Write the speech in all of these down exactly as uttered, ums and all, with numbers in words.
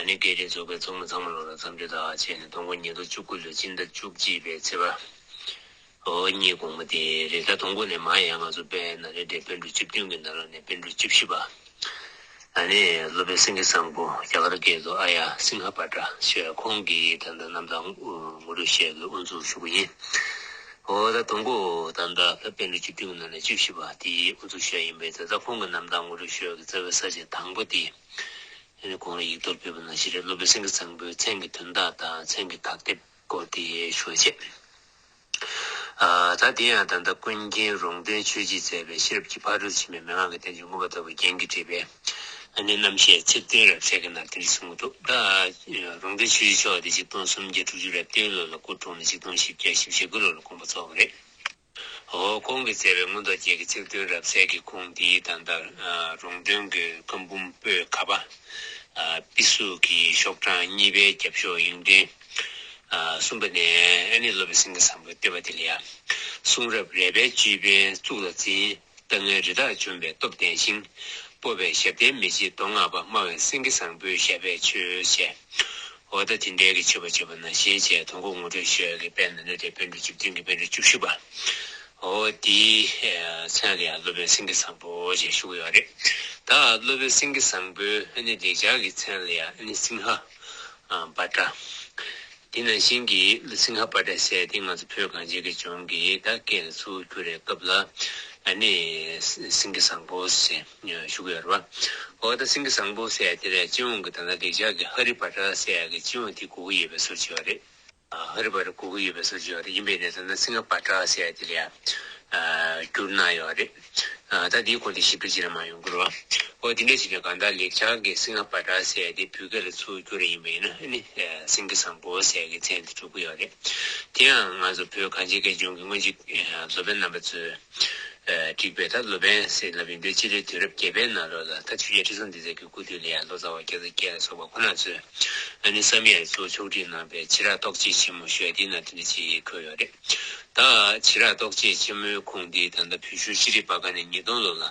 ནི་སྐད་འཕྲིན་ཚོགས་པའི་ཚོགས་མི་ཚང་མ་ལོ་ལ་འཚམས་འདྲི་དང་བཅས་ནས་སྟོང་དགུ་ཉིས་སྟོང་བཅུ་དགུ་ལོའི་སྤྱི་ཟླ་བཅུ་གཅིག་པའི་ཚེས་པ། ཨོ་གཉིས་དགོང་མོ་དེ་རེད། ད་དང་པོ་ནས་མ་ཡང་ང་ཚོ་དཔལ་ནཱ་ལེནྡྲའི་པཎ་གྲུབ་བཅུ་བདུན་གྱི་ནང་ལོགས་ནས་པཎ་གྲུབ་བཅུ་བཞི་པ། ཨ་ནི་སློབ་དཔོན་སེང་གེ་བཟང་པོ་རྒྱ་གར་སྐད་དུ་ཨཱརྱ་སིང་ཧ་བྷ་ཏྲ་ཞེས། ཁོང་གིས་ད་ལྟ་རྣམ་ཐར་ངོ་སྤྲོད་ཞུ་ཡས་ཀྱི་དབུ་འཛུགས་ཞུ་གི་ཡིན། ཨོ་ད་དང་པོ་ད་ལྟ་པཎ་གྲུབ་བཅུ་བདུན་གྱི་ནང་ནས་བཅུ་བཞི་པ་དེའི་དབུ་འཛུགས་ཞུ་ཡས་ཡིན་པས། ད་ལྟ་ཁོང་གི་རྣམ་ཐར་ངོ་སྤྲོད་ཞུ་ཡས་ཀྱི་རྩ་བའི་ས་བཅད་དང་པོ་དེ། ཨ་ནི་གོང་ལ་ཡིག་ཐོག་ཕུལ་བ་ནང་བཞིན་རེད། སློབ་དཔོན་སེང་གེ་བཟང་པོའི་མཚན་གྱི་དོན་དག་དང་མཚན་གྱི་གག་དེབ་སྐོར་དེ་ཞུ་བ་བྱེད། ཨ་ད་དེ་ཡང་ད་ལྟ་ཀུན་མཁྱེན་རོང་སྟོན་ཆོས་རྗེས་མཛད་པའི་ཤེས་རབ་ཀྱི་ཕ་རོལ་ཕྱིན་པའི་མན་ངག་གི་བསྟན་བཅོས་མངོན་པར་རྟོགས་པའི་རྒྱན་གྱིས་བྲིས་པའི་ཨ་ནི་རྣམ་བཤད་ཚིག་བདུན་རབ་གསལ་གྱི་ནང་དེ་འདྲ་གསུངས་འདུག་ད་རོང་སྟོན་ཆོས་རྗེ་མཆོག་དེ་ཆིག་སྟོང་སུམ་བརྒྱ་དྲུག་ཅུ་རེ་བདུན་ལོ་ལ་སྐུ་འཁྲུངས་ནས་ཆིག་སྟོང་བཞི་བརྒྱ་བཞི་བཅུ་ཞེ་དགུ་ལོ་ལ་དགོངས་པ་རྫོགས་པ་རེད། འོ་ཁོང་གིས་མཛད་པའི་མངོན་རྟོགས་རྒྱན་གྱི་ཚིག་བདུན་རབ་གསལ་གྱི་ཁུངས་འདི་ད་ལྟ་རོང་སྟོན་གྱི་བཀའ་འབུམ་པོད་ཁ་པ། ཨ་པི་སུ་གི་ཤོག་གྲངས་གཉིས་པའི་རྒྱབ་ཤོག་ཡིག་ཕྲེང་ཨ་གསུམ་པ་ནས། ཨ་ནི་སློབ་དཔོན་སེང་གེ་བཟང་པོའི་བསྟོད་པ་དེ་ལ་ཡ། གསུང་རབ་རལ་པའི་ཅོད་པན་གཙུག་ལ་འཛིན། ལྟ་ངན་རི་དྭགས་འཇོམས་པའི་སྟོབས་ལྡན་ཞིང་། སྤོབས་པའི་ཞབས་བརྟན་མི་ཕྱེད་མདོ་སྔགས་པ། སྨྲ་བའི་སེང་གེ་བཟང་པོའི་ཞབས་པད་མཆོད་ཅེས། འོ་ད་དེ་འདྲའི་གི་མཆོད་པ་བརྗོད་པ་ནང་བཞིན་བྱས། དང་པོ་ངོ་སྤྲོད་ཞུ་ཡག་གི་དཔལ་ནཱ་ལེནྡྲའི་པཎ་གྲུབ་བཅུ་བདུན་གྱི་པཎ་གྲུབ་བཅུ་བཞི་པ། འོ་དེའི་མཚན་ལ་ཡང་སློབ་དཔོན་སེང་གེ་བཟང་པོ་ཞེས་ཞུ་གི་ཡོད་རེད། ད་སློབ་དཔོན་སེང་གེ་བཟང་པོའི་ཨ་ནི་ལེགས་སྦྱར་གྱི་མཚན་ལ་ཡང་ཨ་ནི་སིང་ཧ་བྷ་ཏྲ། དེ་ནང་བཞིན་གྱི་སིང་ཧ་བྷ་ཏྲ་ཟེར་དེ་ང་ཚོ་བོད་གངས་ཅན་གྱི་ལྗོངས་ཀྱི་ད་སྐད་ལ་ཚུར་བསྒྱུར་བའི་སྐབས་ལ་ཨ་ནི་སེང་གེ་བཟང་པོ་ཟེར་ཞུ་གི་ཡོད་རེད་བ། འོ་ད་སེང་གེ་བཟང་པོ་ཟེར་དེ་ལ་སྤྱི་ཡོངས་ཀྱི་ད་ལྟ་ལེགས་སྦྱར་གྱི་ཧ་རི་བྷ་ཏྲ་ཟེར་ཡག་གི་སྤྱི་ཡོངས་དེ་དགོས་ཀྱི་ཡོད་པའི་བཟོ་ཅིག་ཡོད་རེད། ཧ་རི་བྷ་ཏྲ་དགོས་ཀྱི་ཡོད་པའི་བཟོ་ཅིག་ཡོད་རེད། ཡིན་པས་ན་ད་ལྟ་སིང་ཧ་བྷ་ཏྲ་ཟེར་ཡག་དེ་ལ་ཡང་བསྒྱུར་གནང་ཡོད་རེད། ད་དེའི་སྐོར་དེ་ཞིབ་ཕྲ་ཅིག་ལ་མ་ཡོང་དགོས་རེད་བ། འོ་དེ་འདྲ་ཞིག་ནས་གང་ལྟར་ལེགས་སྦྱར་གྱི་སིང་ཧ་བྷ་ཏྲ་ཟེར་ཡག་དེ་བོད་སྐད་ལ་ཚུར་བསྒྱུར་ཡིན་པ་ཡིན་ན་ཨ་ནི་སེང་གེ་བཟང་པོ་ཟེར་ཡག་གི་མཚན་དེ་གྲུབ་ཀྱི་ཡོད་རེད། དེ་ཡང་ང་ཚོ་བོད་གངས་ཅན་གྱི་ལྗོངས་ཀྱི་སྔོན་གྱི་སློབ་དཔོན་རྣམ་པ་ཚོས་བསྒྲིགས་པའི་ད་སློབ་དཔོན་ཟེར་ལབ་ཡིན་དུས་སྤྱི་ལོའི་དུས་རབས་བརྒྱད་པའི་ནང་ལོགས་ལ་ད་ཆོས་རྒྱལ་ཁྲི་སྲོང་ལྡེ་བཙན་གྱི་སྐུ་དུས་ལ་ཡང་ལོ་ཙཱ་བ་རྒྱ་ཚ་རྒྱལ་ལ་སོགས་པ་ཁོ་རང་ཚོས་ཨ་ནི་བསམ་ཡས་ལ་ཚུར་ཕྱོགས་བསྒྲིགས་གནང་བའི་བྱེ་བྲག་རྟོགས་བརྗོད་ཆེན་མོ་ཞུ་ཡག་དེའི་ནང་དེ་འདྲ་ཅིག་འཁོད་ཡོད་རེད། ད་བྱེ་བྲག་རྟོགས་བརྗོད་ཆེན་མོའི་ཁུངས་འདི་ད་ལྟ་བོད་གཞུང་ཤེས་རིག་པར་ཁང་ནས་ཉིས་སྟོང་ལོ་ལ་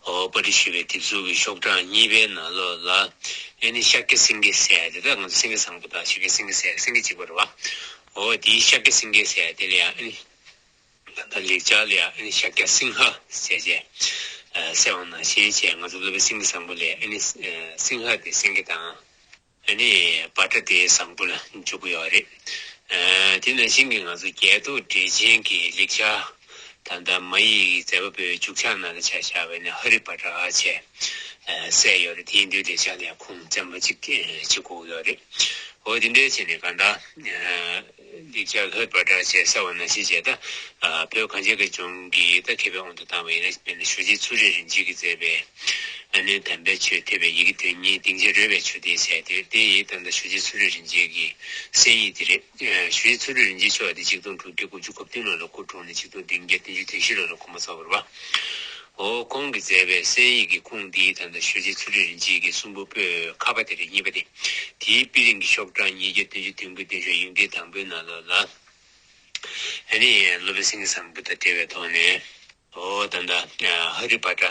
འོ་པར་སྐྲུན་ཞུས་པའི་དེབ་གཟུགས་ཀྱི་ཤོག་གྲངས་གཉིས་པའི་ནང་ལོགས་ལ་ཨ་ནི་ཤཱཀྱ་སེང་གེ་ཟེར་ཡག་དེ། ད་ང་ཚོ་སེང་གེ་བཟང་པོ་དང་ཤཱཀྱ་སེང་གེ་ཟེར་ཡག་སེང་གེ་གཅིག་པ་རེད་བ། འོ་དེའི་ཤཱཀྱ་སེང་གེ་ཟེར་ཡག་དེ་ལ་ཡང་ཨ་ནི། ད་ལྟ་ལེགས་སྦྱར་ལ་ཡང་ཨ་ནི་ཤཱཀྱ་སིང་ཧ་ཟེར་བྱས་གསལ་བ་ནང་བཞིན་བྱས། ང་ཚོ་སློབ་དཔོན་སེང་གེ་བཟང་པོ་ལ་ཨ་ནི་སིང་ཧ་དེ་སེང་གེ་དང་། ཨ་ནི་བྷ་ཏྲ་དེ་བཟང་པོ་ལ་འཇུག་གི་ཡོད་རེད། དེ་ནང་བཞིན་གྱི་ང་ཚོ་རྒྱས་འདོགས་འགྲེལ་ཆེན་གྱི་ལེགས་སྦྱར་ད་ལྟ་མ་ཡིག་གི་མཛད་པ་པོའི་མཇུག་ཆག་ནང་ལ་ཆ་བཞག་པ་ཡིན་ན་ཧ་རི་བྷ་ཏྲ་བྱས་གསལ་ཡོད་རེད། དེ་ཡིན་དུས་ལེགས་སྦྱར་ལ་ཡང་ཁུངས་བཙན་པོ་གཅིག་བྱེད་དགོས་ཀྱི་ཡོད་རེད། འོ་དེ་འདྲའི་བྱས་ནས་གང་ལྟར། ལེགས་སྦྱར་ཧ་རི་བྷ་ཏྲ་ཞེས་གསལ་བ་ནང་བཞིན་བྱས། ད་བོད་གངས་ཅན་གྱི་ལྗོངས་ཀྱི་ད་མཁས་པའི་དབང་དུ་བཏང་བ་ཡིན་ན། དཔེར་ན་ཞུ་རྗེ་ཚུལ་ཁྲིམས་རིན་ཆེན་གྱིས་མཛད་པའི་ཨ་ནི་དམ་པའི་ཆོས་ཐེག་པའི་ཡི་གེ་དོན་གཉིས་སྡིངས་ཆ་རོལ་པའི་ཆོས་སྡེ་ཟེར་དེ། དེ་ཡི་ད་ལྟ་ཞུ་རྗེ་ཚུལ་ཁྲིམས་རིན་ཆེན་གྱི་གསན་ཡིག་དེ་རེད། ཞུ་རྗེ་ཚུལ་ཁྲིམས་རིན་ཆེན་མཆོག་དེ་ཆིག་སྟོང་དྲུག་བརྒྱ་དགུ་བཅུ་གོ་བདུན་ལོ་ལ་སྐུ་འཁྲུངས་ནས་ཆིག་སྟོང་བདུན་བརྒྱ་བདུན་ཅུ་དོན་བཞི་ལོ་ལ་དགོངས་པ་རྫོགས་པ་རེད་བ། འོ་ཁོང་གིས་མཛད་པའི་གསན་ཡིག་གི་ཁུངས་འདི་ད་ལྟ་ཞུ་རྗེ་ཚུལ་ཁྲིམས་རིན་ཆེན་གྱི་གསུང་འབུམ་པོད་ཁ་པ་དེ་རེད། གཉིས་པ་དེ། དེའི་དཔེ་རིང་གི་ཤོག་གྲངས་ཉིས་བརྒྱ་བདུན་ཅུ་དོན་དགུ་དོན་བཞི། ཡིག་ཕྲེང་དང་པོའི་ནང་ལོགས་ལ། ཨ་ནི་སློབ་དཔོན་སེང་གེ་བཟང་པོ་དང་འབྲེལ་བའི་ཐོག་ནས། འོ་ད་ལྟ་ཧ་རི་བྷ་ཏྲ་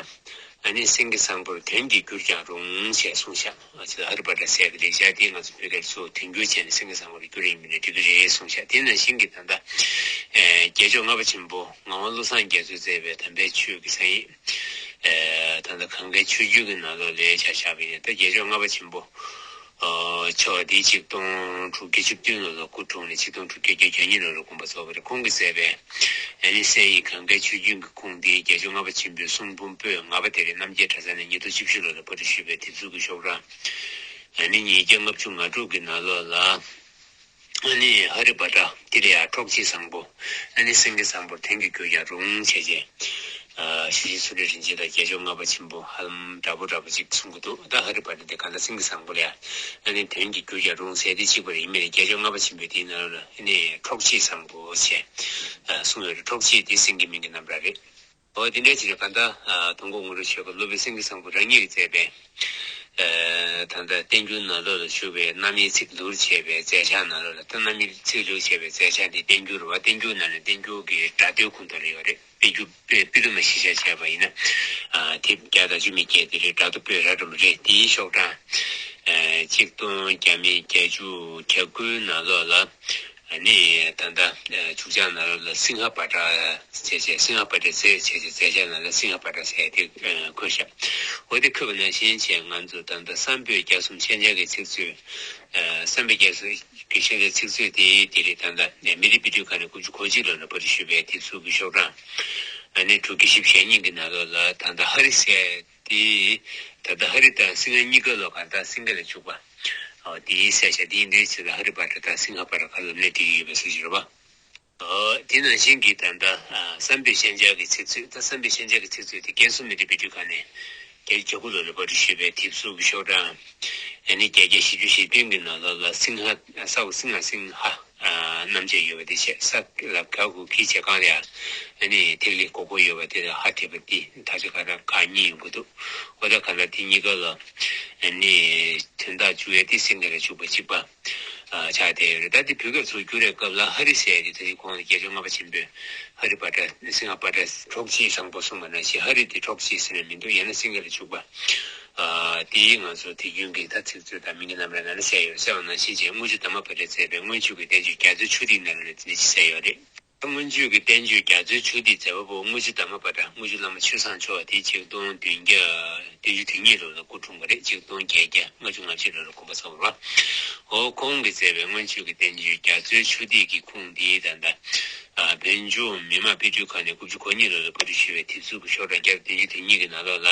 ཨ་ནི་སེང་གེ་བཟང་པོར་དོན་གྱིས་བསྒྱུར་ཀྱང་རུང་ཞེས་གསུངས་ཤག་ཨ་ཅེ་ཧ་རི་བྷ་ཏྲ་ཟེར་གྱི་ལེགས་སྦྱར་དེ་ང་ཚོ་བོད་སྐད་ཚུར་དོན་བསྒྱུར་བྱས་ནས་སེང་གེ་བཟང་པོར་བསྒྱུར་ཡིན་པ་ན་འགྲིག་གི་རེད་གསུངས་ཤག་དེ་ནང་བཞིན་གྱི་ད་ལྟ་རྒྱལ་མཆོག་ལྔ་པ་ཆེན་པོ་ངག་དབང་བློ་བཟང་རྒྱ་མཚོས་མཛད་པའི་དམ་པའི་ཆོས་ཀྱི་གསན་ཡིག་ད་ལྟ་གངས་དཀར་ཆོས་འབྱུང་གི་ནང་ལོགས་ལ་ཆ་བཞག་པ་ཡིན་ན། ད་རྒྱལ་མཆོག་ལྔ་པ་ཆེན་པོ། ཨོ། མཆོག་དེ་ཆིག་སྟོང་དྲུག་བརྒྱ་བཅུ་བདུན་ལོ་ལ་སྐུ་འཁྲུངས་ནས་ཆིག་སྟོང་དྲུག་བརྒྱ་བརྒྱད་ཅུ་གྱ་གཉིས་ལོ་ལ་དགོངས་པ་རྫོགས་པ་རེད། ཁོང་གིས་མཛད་པའི་ཨ་ནི་གསན་ཡིག་གངས་དཀར་ཆོས་འབྱུང་གི་ཁུངས་དེ་རྒྱལ་མཆོག་ལྔ་པ་ཆེན་པོའི་གསུང་འབུམ་པོད་ལྔ་པ་དེ་རེད། རྣམ་རྒྱལ་གྲྭ་ཚང་ནས་ཉིས་སྟོང་བཅུ་བཞི་ལོ་ལ་པར་སྐྲུན་ཞུས་པའི་དེབ་གཟུགས་ཀྱི་ཤོག་གྲངས་ཨ་ནི་ཉིས་བརྒྱ་ལྔ་བཅུ་ང་དྲུག་གི་ནང་ལོགས་ལ། ཨ་ནི་ཧ་རི་བྷ་ཏྲ་དེ་ལ་ཡང་འཕྲོག་བྱེད་བཟང་པོ། ཨ་ནི་སེང་གེ་བཟང་པོར་དོན་གྱིས་བསྒྱུར་ཀྱང་རུང་བྱས་རྗེས། ཨ་ཞུ་རྗེ་ཚུལ་ཁྲིམས་རིན་ཆེན་དང་རྒྱལ་མཆོག་ལྔ་པ་ཆེན་པོ་ཧ་ལམ་འདྲ་པོ་འདྲ་པོ་ཅིག་གསུང་གི་འདུག་ད་ཧ་རི་བྷ་ཏྲ་དེ་གང་ལྟར་སེང་གེ་བཟང་པོ་ལ་ཡང་ཨ་ནི་དོན་གྱིས་བསྒྱུར་ཀྱང་རུང་ཟེར་དེ་གཅིག་པ་རེད། ཡིན་མིན་རྒྱལ་མཆོག་ལྔ་པ་ཆེན་པོས་དེའི་ནང་ལ་ཨ་ནི་འཕྲོག་བྱེད་བཟང་པོ་ཞེས་གསུངས་ཡོད་རེད། འཕྲོག་བྱེད་དེ་སེང་གེ་མིང་གི་རྣམ་གྲངས་རེད། འོ་དེ་འདྲའི་ཕྱིར་གང་ལྟར་དང་པོ་ངོ་སྤྲོད་ཞུ་སྐབས་སློབ་དཔོན་སེང་གེ་བཟང་པོ་རང་ཉིད་ཀྱིས་མཛད་པའི་ད་ལྟ་བསྟན་འགྱུར་ནང་ལོགས་ལ་བཞུགས་པའི་རྣམ་དབྱེ་ཚིག་ལྷུར་བྱས་པའི་མཛད་བྱང་ནང་ལོགས་ལ། ད་རྣམ་དབྱེ་ཚིག་ལྷུར་བྱས་པའི་མཛད་བྱང་དེ་བསྟན་འགྱུར་བ། བསྟན་འགྱུར་ནང་ནས་བསྟན་འགྱུར་གྱི་སྒྲ་སྡུད་ཁུངས་དེ་ལ་ཡོད་རེད། དཔེ་འགྱུར་དཔེ་དཔེ་དུ་མ་གཞིར་བཞག་བྱས་པ་ཡིན་ན། དེབ་བརྒྱ་དང་བཅུ་མེད་བརྒྱད་དེ་རེད། སྒྲ་སྡུད་པོད་རབ་འབྲིང་པོ་རེད། དེའི་ཤོག་གྲངས་ ཆིག་སྟོང་བརྒྱ་མེད་བརྒྱད་ཅུ་གྱ་དགུའི་ནང་ལོགས་ལ། ཨ་ནི་ད་ལྟ་ཆུ་བྱང་ནང་ལོགས་ལ་སིང་ཧ་པ་ཏྲ་བྱས་བྱས། སིང་ཧ་པ་ཏྲ་རྫས་བྱས་བྱས། རྫས་ཆ་ནང་ལ་སིང་ཧ་པ་ཏྲ་ཟེར་དེ་འཁོད་ཤག་འོ་དེ་འཁོད་པ་ནང་བཞིན་བྱས། ང་ཚོ་ད་ལྟ་བསམ་པོད་བརྒྱ་གསུམ་ཤན་སྦྱར་གྱི་ཚིག་མཛོད། བསམ་པོད་བརྒྱ་གསུམ་གྱི་ཤན་སྦྱར་ཚིག་མཛོད་དེ་དེ་རེད། ད་ལྟ་མི་རིགས་དཔེ་སྐྲུན་ཁང་ནས་དགུ་བཅུ་གོ་གཅིག་ལོ་ལ་པར་སྐྲུན་ཞུས་པའི་དེབ་གཟུགས་ཀྱི་ཤོག་གྲངས། ཨ་ནི་དྲུག་བརྒྱ་བཞི་བཅུ་ཞེ་གཉིས་ཀྱི་ནང་ལོགས་ལ་ད་ལྟ་ཧ་རི་ཟེར། དེ་ད་ལྟ་ཧ་རི་དང་སིང་ཧ་གཉིས་ཀ་ལོ་གང་ལྟར་སིང་ག་ལ་འཇུག་པ། ཨོ་དེ་ཡིན་ཟེར་བྱས། དེ་ཡིན་དུས་ཚོད་ལ་ཧ་རི་པ་ཏྲ་དང་སིང་ཧ་པ་ཏྲ་ག་ལབ་ནས་བྲིས་ཡོད་པའི་སྲོལ་ཞིག་རེད་པ། ཨོ་དེ་ནང་བཞིན་གྱི་ད་ལྟ་བསམ་པའི་ཤན་སྦྱར་གྱི་ཚིག་མཛོད། ད་བསམ་པའི་ཤན་སྦྱར་གྱི་ཚིག་མཛོད་དེ་ཀན་སུའུ་མི་རིགས་དཔེ་སྐྲུན་ཁང་ནས་བརྒྱད་ཅུ་གྱ་དགུ་ལོ་ལ་པར་སྐྲུན་ཞུས་པའི་དེབ་གཟུགས་ཀྱི་ཤོག་གྲངས། ཨ་ནི་བརྒྱད་བརྒྱ་བཞི་བཅུ་ཞེ་བདུན་གྱི་ནང་ལོགས་ལ་སིང་ཧ། ས་འོག་སིང་ང་སིང་ཧ། རྣམ་བཅད་ཡོད་པ་དེ་བཤད། ས་ལ་ག་གུ་གི་བྱས་གང་ལ་ཡང་། ཨ་ནི་ཐིག་ལེ་གོག་པོ་ཡོད་པ་དེ་ལ་ཧ་བྲིས་པ་དེ་དག་ཆ་ག་ར་ཁག་གཉིས་ཡོང་གི་འདུག་འོ་ད་ག་ལ་དེ་གཉིས་ཀ་ལ་ཨ་ནི་དོན་དག་འཇུག་ཡས་དེ་སིང་ག་ལ་འཇུག་པ་གཅིག་པ་ཆགས་བསྡད་ཡོད་རེད། ད་དེ་བོད་སྐད་ཚུར་བསྒྱུར་བའི་སྐབས་ལ་ཧ་རི་ཟེར་ཡས་དེ་ད་དེ་གོང་ལ་རྒྱལ་མཆོག་ལྔ་པ་ཆེན་པོས་ཧ་རི་པ་ཏྲ་སིང་ཧ་པ་ཏྲ་གྲོགས་བྱེད་བཟང་པོ་གསུངས་པ་ནང་བཞིན། ཧ་རི་དེ་གྲོགས་བྱེད་ཟེར་ནས་མི་འདུག་ཡང་ན་སིང་ག་ལ་འཇུག་པ། ཨ་དེ་ང་ཚོ་དུས་རྒྱུན་གྱི་ད་ཚིག་མཛོད་དང་མིང་གི་རྣམ་གྲངས་ནང་ལ་གསལ་ཡོད། གསལ་བ་ནང་བཞིན་བྱས། དངུལ་ཆུ་དར་མ་བྷ་དྲས་མཛད་པའི་སྔོན་འཇུག་གི་བསྟན་བཅོས་རྒྱ་མཚོའི་ཆུ་ཐིགས་ནང་ལ་དེ་འདྲ་ཅིག་གསལ་ཡོད་རེད། ད་སྔོན་འཇུག་གི་བསྟན་བཅོས་རྒྱ་མཚོའི་ཆུ་ཐིགས་མཛད་པ་པོ་དངུལ་ཆུ་དར་མ་བྷ་དྲ། དངུལ་ཆུ་བླ་མ་ཆོས་བཟང་མཆོག་དེ་ཆིག་སྟོང་བདུན་བརྒྱ་བདུན་ཅུ་དོན་གཉིས་ལོ་ལ་སྐུ་འཁྲུངས་པ་རེད། ཆིག་སྟོང་བརྒྱད་བརྒྱ་ལྔ་བཅུ་ང་གཅིག་ལོ་ལ་དགོངས་པ་རྫོགས་པ་རེད། འོ་ཁོང་གིས་མཛད་པའི་སྔོན་འཇུག་གི་བསྟན་བཅོས་རྒྱ་མཚོའི་ཆུ་ཐིགས་ཀྱི་ཁུངས་འདི་ད་ལྟ་ཨ་བོད་ལྗོངས་མི་དམངས་དཔེ་སྐྲུན་ཁང་ནས་དགུ་བཅུ་གོ་གཉིས་ལོ་ལ་པར་སྐྲུན་ཞུས་པའི་དེབ་གཟུགས་ཀྱི་ཤོག་གྲངས་བརྒྱ་དང་བདུན་ཅུ་དོན་གཉིས་ཀྱི་ནང་ལོགས་ལ།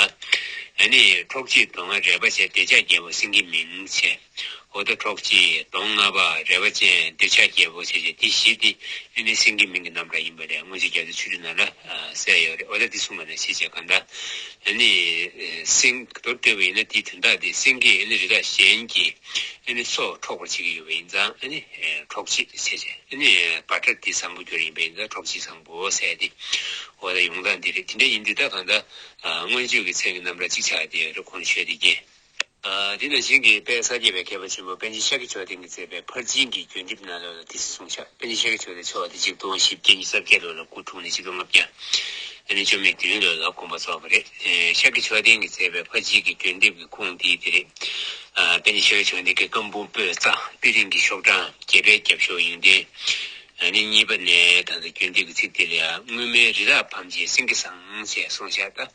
ཨ་ནི་གྲོགས་བྱེད་གདོང་ལྔ་རལ་པ་ཅན་སྡེར་ཆགས་རྒྱལ་པོ་སེང་གེའི་མིང་བྱས། འོ་ད་གྲོགས་བྱེད་གདོང་ལྔ་པ་རལ་པ་ཅན་སྡེར་ཆགས་རྒྱལ་པོ་བྱས་བྱས། དེ་བཞི་དེ་ཨ་ནི་སེང་གེའི་མིང་གི་རྣམ་གྲངས་ཡིན་པ་རེད། སྔོན་ཆད་རྒྱ་མཚོའི་ཆུ་ཐིགས་ནང་ལ་གསལ་ཡོད་རེད། འོ་ད་དེ་གསུངས་པ་ནང་བཞིན་བྱས། གང་ལྟར་ཨ་ནི་སེང་མདོར་བསྡུས་པ་ཡིན་ན་དེའི་དོན་དག་དེ་སེང་གེ་ཨ་ནི་རི་དྭགས་གཞན་གྱི་ཨ་ནི་སྲོག་འཕྲོག་པར་བྱེད་ཀྱི་ཡོད་པ་ཡིན་ཙང་། ཨ་ནི་གྲོགས་བྱེད་བྱས་བྱས། ཨ་ནི་པ་ཏྲ་དེ་བཟང་པོ་གྱུར་ཡིན་པ་ཡིན་ཙང་གྲོགས་བྱེད་བཟང་པོ་ཟེར་ཏེ། འོ་ད་ཡོང་སྟངས་འདི་རེད། དེ་འདྲ་ཡིན་དུས་ད་གང་ལྟར་སྔོན་བརྗོད་ཀྱི་མཚན་གྱི་རྣམ་གྲངས་གཅིག་ཆགས་བསྡད་ཡོད་རེད། ཁོང་ཆོས་དེ་རྐྱེན། དེ་ནང་བཞིན་གྱི་དཔལ་ས་སྐྱ་པའི་མཁས་པ་ཆེན་པོ་པཎ་ཆེན་ཤཱཀྱ་མཆོག་ལྡན་གྱིས་མཛད་པའི་ཕར་ཕྱིན་གྱི་བརྒྱུད་འགྲེལ་ནང་ལོགས་ལ་དེ་གསུངས་ཤག་པཎ་ཆེན་ཤཱཀྱ་མཆོག་ལྡན་མཆོག་དེ་ཆིག་སྟོང་བཞི་བརྒྱ་བརྒྱད་ཅུ་རྩ་བརྒྱད་ལོ་ལ་སྐུ་འཁྲུངས་ནས་ཆིག་སྟོང་ལྔ་བརྒྱ་ཨ་ནི་བཅོ་ལྔ་བདུན་ལོ་ལ་དགོངས་པ་རྫོགས་པ་རེད། ཤཱཀྱ་མཆོག་ལྡན་གྱིས་མཛད་པའི་ཕར་ཕྱིན་གྱི་བརྒྱུད་འགྲེལ་གྱི་ཁུངས་འདི་དེ་རེད། པཎ་ཆེན་ཤཱཀྱ་མཆོག་ལྡན་གྱི་བཀའ་འབུམ་པོད་རྩ་པི་ལིང་གི་ཤོག་གྲངས་བརྒྱད་པའི་རྒྱབ་ཤོག་ཡོན་ཏན། ཨ་ནི་གཉིས་པ་ནས་ད་ལྟ་རྒྱུན་འདེབས་ཀྱི་ཚིག་དེ་ལ་ཡང་སྔོན་མའི་རི་དྭགས་ཕམ་བྱེད་སེང་གེ་བཟང་ཞེས་གསུངས་ཤག་ད་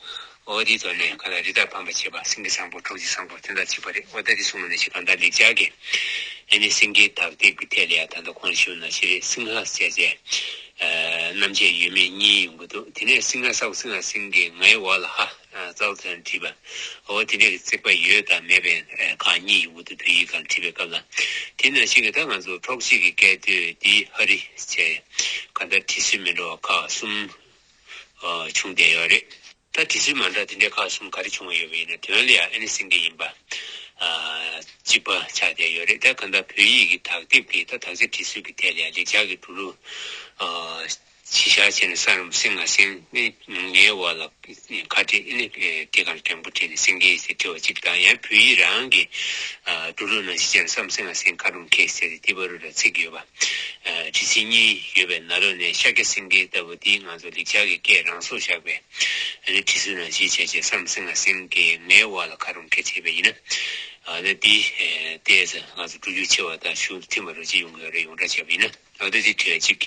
འོ་དེའི་ཐོག་ནས་ག་ལ་རི་དྭགས་ཕམ་པ་བྱེད་པ་སེང་གེ་བཟང་པོ་གྲོགས་བྱེད་བཟང་པོ་དེ་དང་གཅིག་པ་རེད། འོ་ད་དེ་གསུངས་པ་ནང་བཞིན་གང་ལྟར་ལེགས་སྦྱར་གྱི་ཨ་ནི་སེང་གེའི་དག་སྡེབ་ཀྱི་ཐད་ལ་ཡང་ད་ལྟ་གོང་ཞུས་ནང་བཞིན་རེད། སིང་ཧ་ཟེར་བྱས་རྣམ་བཅད་ཡོད་མེད་གཉིས་ཡོང་གི་འདུག་དེ་ནས་སིང་ཧ་ས་འོག་སིང་ང་སིང་གེ་ངའི་འོག་ལ་ཧ། རྩ་བ་ཚན་བྲིས་པ། འོ་དེ་འདྲའི་རྩིག་པ་ཡོད་དང་མེད་པའི་ཁག་གཉིས་ཡོང་གི་འདུག་བོད་ཡིག་སྒང་བྲིས་པའི་སྐབས་ལ། དེ་ནང་བཞིན་གྱི་ད་ང་ཚོ་གྲོགས་གཅིག་གི་སྐད་དོད་འདི་ཧ་རི་བྱས། གང་ལྟར་བྲིས་ཚུལ་མི་འདྲ་བ་ཁག་གསུམ་བྱུང་བསྡད་ཡོད་རེད། ད་བྲིས་ཚུལ་མ་འདྲ་དེ་འདྲའི་ཁག་གསུམ་ག་རེ་བྱུང་བ་ཡོད་པ་ཡིན་ན། དོན་ལ་ཡང་ཨ་ནི་སེང་གེ་ཡིན་པ་གཅིག་པ་ཆགས་བསྡད་ཡོད་རེད། ད་གང་ལྟར་བོད་ཡིག་གི་དག་སྡེབ་ཀྱི་ད་དག་ཆ་བྲིས་ཚུལ་གྱི་ཐད་ལ་ཡང་ལེགས་སྦྱར་གྱི་འབྲུ་རུ་ཕྱི་ཤར་བྱས་ནས་ས་རུམ་སེང་ང་སེང་ནི་ངའི་འོག་ལ་ཁ་བྲིས་ནི་དེ་གང་དྲང་པོ་བྲིས་ནས་སེང་གེ་ཟེར་བྲིས་པ་གཅིག་དང་། ཡང་བོད་ཡིག་རང་གི་འབྲུ་རུ་ནང་བཞིན་བྱས་ནས་སམ་སེང་ང་སེང་ཁ་རུམ་ཁེ་ཟེར་ཏེ་དེ་བར་དུ་ལ་ཚིག་ཡོད་པ། བྲིས་ཚིག་གཉིས་ཡོད་པའི་ནང་ལོགས་ནས་ཤཱཀྱ་སེང་གེ་ལྟ་བུ་དེ་ང་ཚོ་ལེགས་སྦྱར་གྱི་སྐད་རང་སོར་བཞག་པའི་བྲིས་ཚུལ་ནང་བཞིན་བྱས་བྱས་སམ་སེང་ང་སེང་གེ་ངའི་འོག་ལ་ཁ་རུམ་ཁེ་བྲིས་པ་ཡིན་ན། ཨ་ནི་འདི་ཨེ་ཏོག་ཙམ་ང་ཚོ་འགྲོ་རྒྱུག་ཆེ་བ་དང་གཞུང་དུ་མཐུན་པ་རུ་ཅིག་ཡོང་གི་ཡོད་རེད། ཡོངས་གྲགས་བྱས་པ་ཡིན་ན། ཨ་ནི་འདི་བྲིས་པ་གཅིག་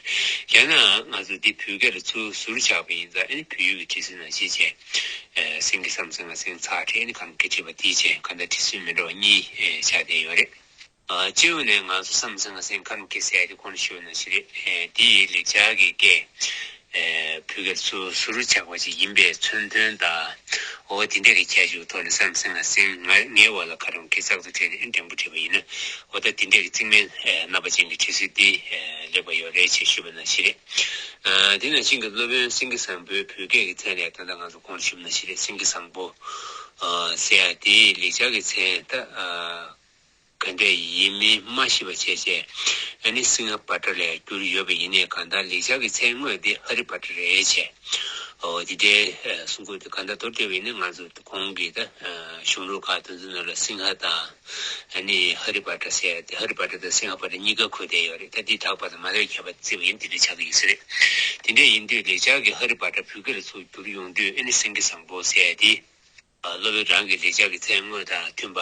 ཡང་ན་ང་ཚོ་འདི་བོད་སྐད་ལ་ཚུར་ཟུར་ཆག་པ་ཡིན་ཙང་། ཨ་ནི་བོད་ཡིག་གི་བྲིས་ཚུལ་ནང་བཞིན་བྱས། ཨེ་སེང་གེ་སམ་སེང་ང་སེང་ཚག་བྲིས། ཨ་ནི་གང་གི་བྲིས་པ་འདི་བྱས། གང་ལྟར་བྲིས་ཚུལ་མི་འདྲ་བ་གཉིས་ཨེ་ཆགས་བསྡད་ཡོད་རེད། ཨ་སྤྱི་ཡོངས་ནས་ང་ཚོ་སམ་སེང་ང་སེང་ཁ་རུམ་ཁེ་ཟེར་ཡ་དེ་གོང་ནས་ཞུས་པ་ནང་བཞིན་རེད། ཨེ་འདི་ཡི་ལེགས་སྦྱར་གྱི་སྐད། ཨེ་བོད་སྐད་ཚུར་ཟུར་ཆག་པ་ཅིག་ཡིན་པའི་མཚོན་དོན་དང་། འོ་དེ་འདྲ་གི་ཁྱད་ཆོས་ཐོག་ནས་སམ་སེང་ང་སེང་ང་ངའི་འོག་ལ་ཁ་རུམ་ཁེ་ཙག་ཏུ་བྲིས་ནས་འགྲེང་བུ་བྲིས་པ་ཡིན་ན། འོ་ད་དེ་འདྲ་གི་རྩིས་མེད་ཨེ་རྣམ་པ་ཅན་གྱི་བྲིས་ཚུལ་འདི་ཨེ་ལེགས་པ་ཡོད་རེད་ཅེས་ཞུས་པ་ནང་བཞིན་རེད། ཨ་དེ་ནང་བཞིན་གྱི་སློབ་དཔོན་སེང་གེ་བཟང་པོའི་བོད་སྐད་ཀྱི་མཚན་ལ་ད་ལྟ་ང་ཚོ་གོང་ཞུས་པ་ནང་བཞིན་རེད། སེང་གེ་བཟང་པོ་ཨ་ཟེར་ཡ་དེ་ལེགས་སྦྱར་གྱི་མཚན་ད་ཨ། ག་འདྲ་ཡིན་མིན་མ་ཤེས་པ་བྱས་བྱས། ཨ་ནི་སིང་ཧ་པ་ཏྲ་ལ་བསྒྱུར་ཡོད་པ་ཡིན་ནའི། གང་ལྟར་ལེགས་སྦྱར་གྱི་མཚན་དངོས་དེ་ཧ་རི་པ་ཏྲ་རེད་བྱས། འོ་དེ་འདྲའི་གསུང་སྐོར་དེ་གང་ལྟར་མདོར་བསྡུས་པ་ཡིན་ན། ང་ཚོ་གོང་གི་ད་གཞུང་ལུགས་ཁག་དེ་ཚོའི་ནང་ལ་སིང་ཧ་དང་ཨ་ནི་ཧ་རི་པ་ཏྲ་ཟེར་ཏེ། ཧ་རི་པ་ཏྲ་དང་སིང་ཧ་པ་ཏྲ་གཉིས་ཀ་འཁོད་བསྡད་ཡོད་རེད། ད་འདི་དག་པ་དང་མ་དག་ཁྱད་པར་བརྩི་བ་ཡིན། དེ་འདྲ་ཆགས་ཀྱི་ཡོད་ས་རེད། དེ་འདྲ་ཡིན་དུས་ལེགས་སྦྱར་གྱི་ཧ་རི་པ་ཏྲ་བོད་སྐད་ལ་ཚུར་བསྒྱུར་ཡོང་དུས། ཨ་ནི་སེང་གེ་བཟང་པོ་ཟེར་ཏེ། སློབ་དཔོན་རང་གི་ལེགས་སྦྱར་གྱི་མཚན་དངོས་དང་མཐུན་པ།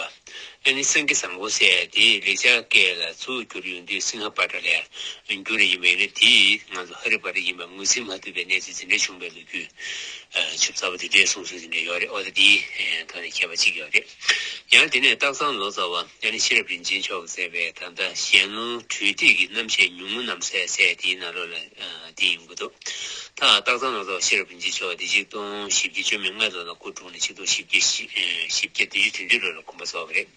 ཨ་ནི་སེང་གེ་བཟང་པོ་ཟེར་དེ་ལེགས་སྦྱར་སྐད་ལ་ཚུར་བསྒྱུར་ཡོང་དུས་སིང་ཧ་པ་ཏྲ་ལས་བསྒྱུར་ཡིན་པས་ནི། དེ་ང་ཚོ་ཧ་རི་པ་ཏྲ་ཡིན་པ་ངོས་ཟིན་མ་ཐུབ་པའི་གནས་ཚུལ་དེ་འདྲ་བྱུང་བའི་ལོ་རྒྱུས་ཆུབ་ཚ་པོ་དེ་འདྲའི་གསུང་སྲོལ་དེ་འདྲ་ཡོད་རེད། ཨོ་ད་དེའི་ཐོག་ནས་མཁས་པ་གཅིག་ཡོད་རེད། ཡང་དེ་ནས་སྟག་ཚང་ལོ་ཙཱ་བ་ཨ་ནི་ཤེས་རབ་རིན་ཆེན་མཆོག་གིས་མཛད་པའི་ད་ལྟ་གཞན་ལུང་འཕྲོས་ཏེ་གི་རྣམ་བཤད་ཉུང་ངུ་རྣམ་གསལ་ཟེར་དེའི་ནང་ལོགས་ལ་དེ་ཡིན་དགོས་འདུག་ད་སྟག་ཚང་ལོ་ཙཱ་བ་ཤེས་རབ་རིན་ཆེན་མཆོག་དེ་ཆིག་སྟོང་བཞི་བརྒྱ་བཅུ་མེད་ལྔ་ལོ་ལ་སྐུ་འཁྲུངས་ནས་ཆིག་སྟོང་བཞི་བརྒྱ་བཞི་བཞི་བརྒྱ་བདུན་ཅུ་དོན་བདུན་ལོ་ལ་དགོངས་པ་རྫོགས་པ་རེད།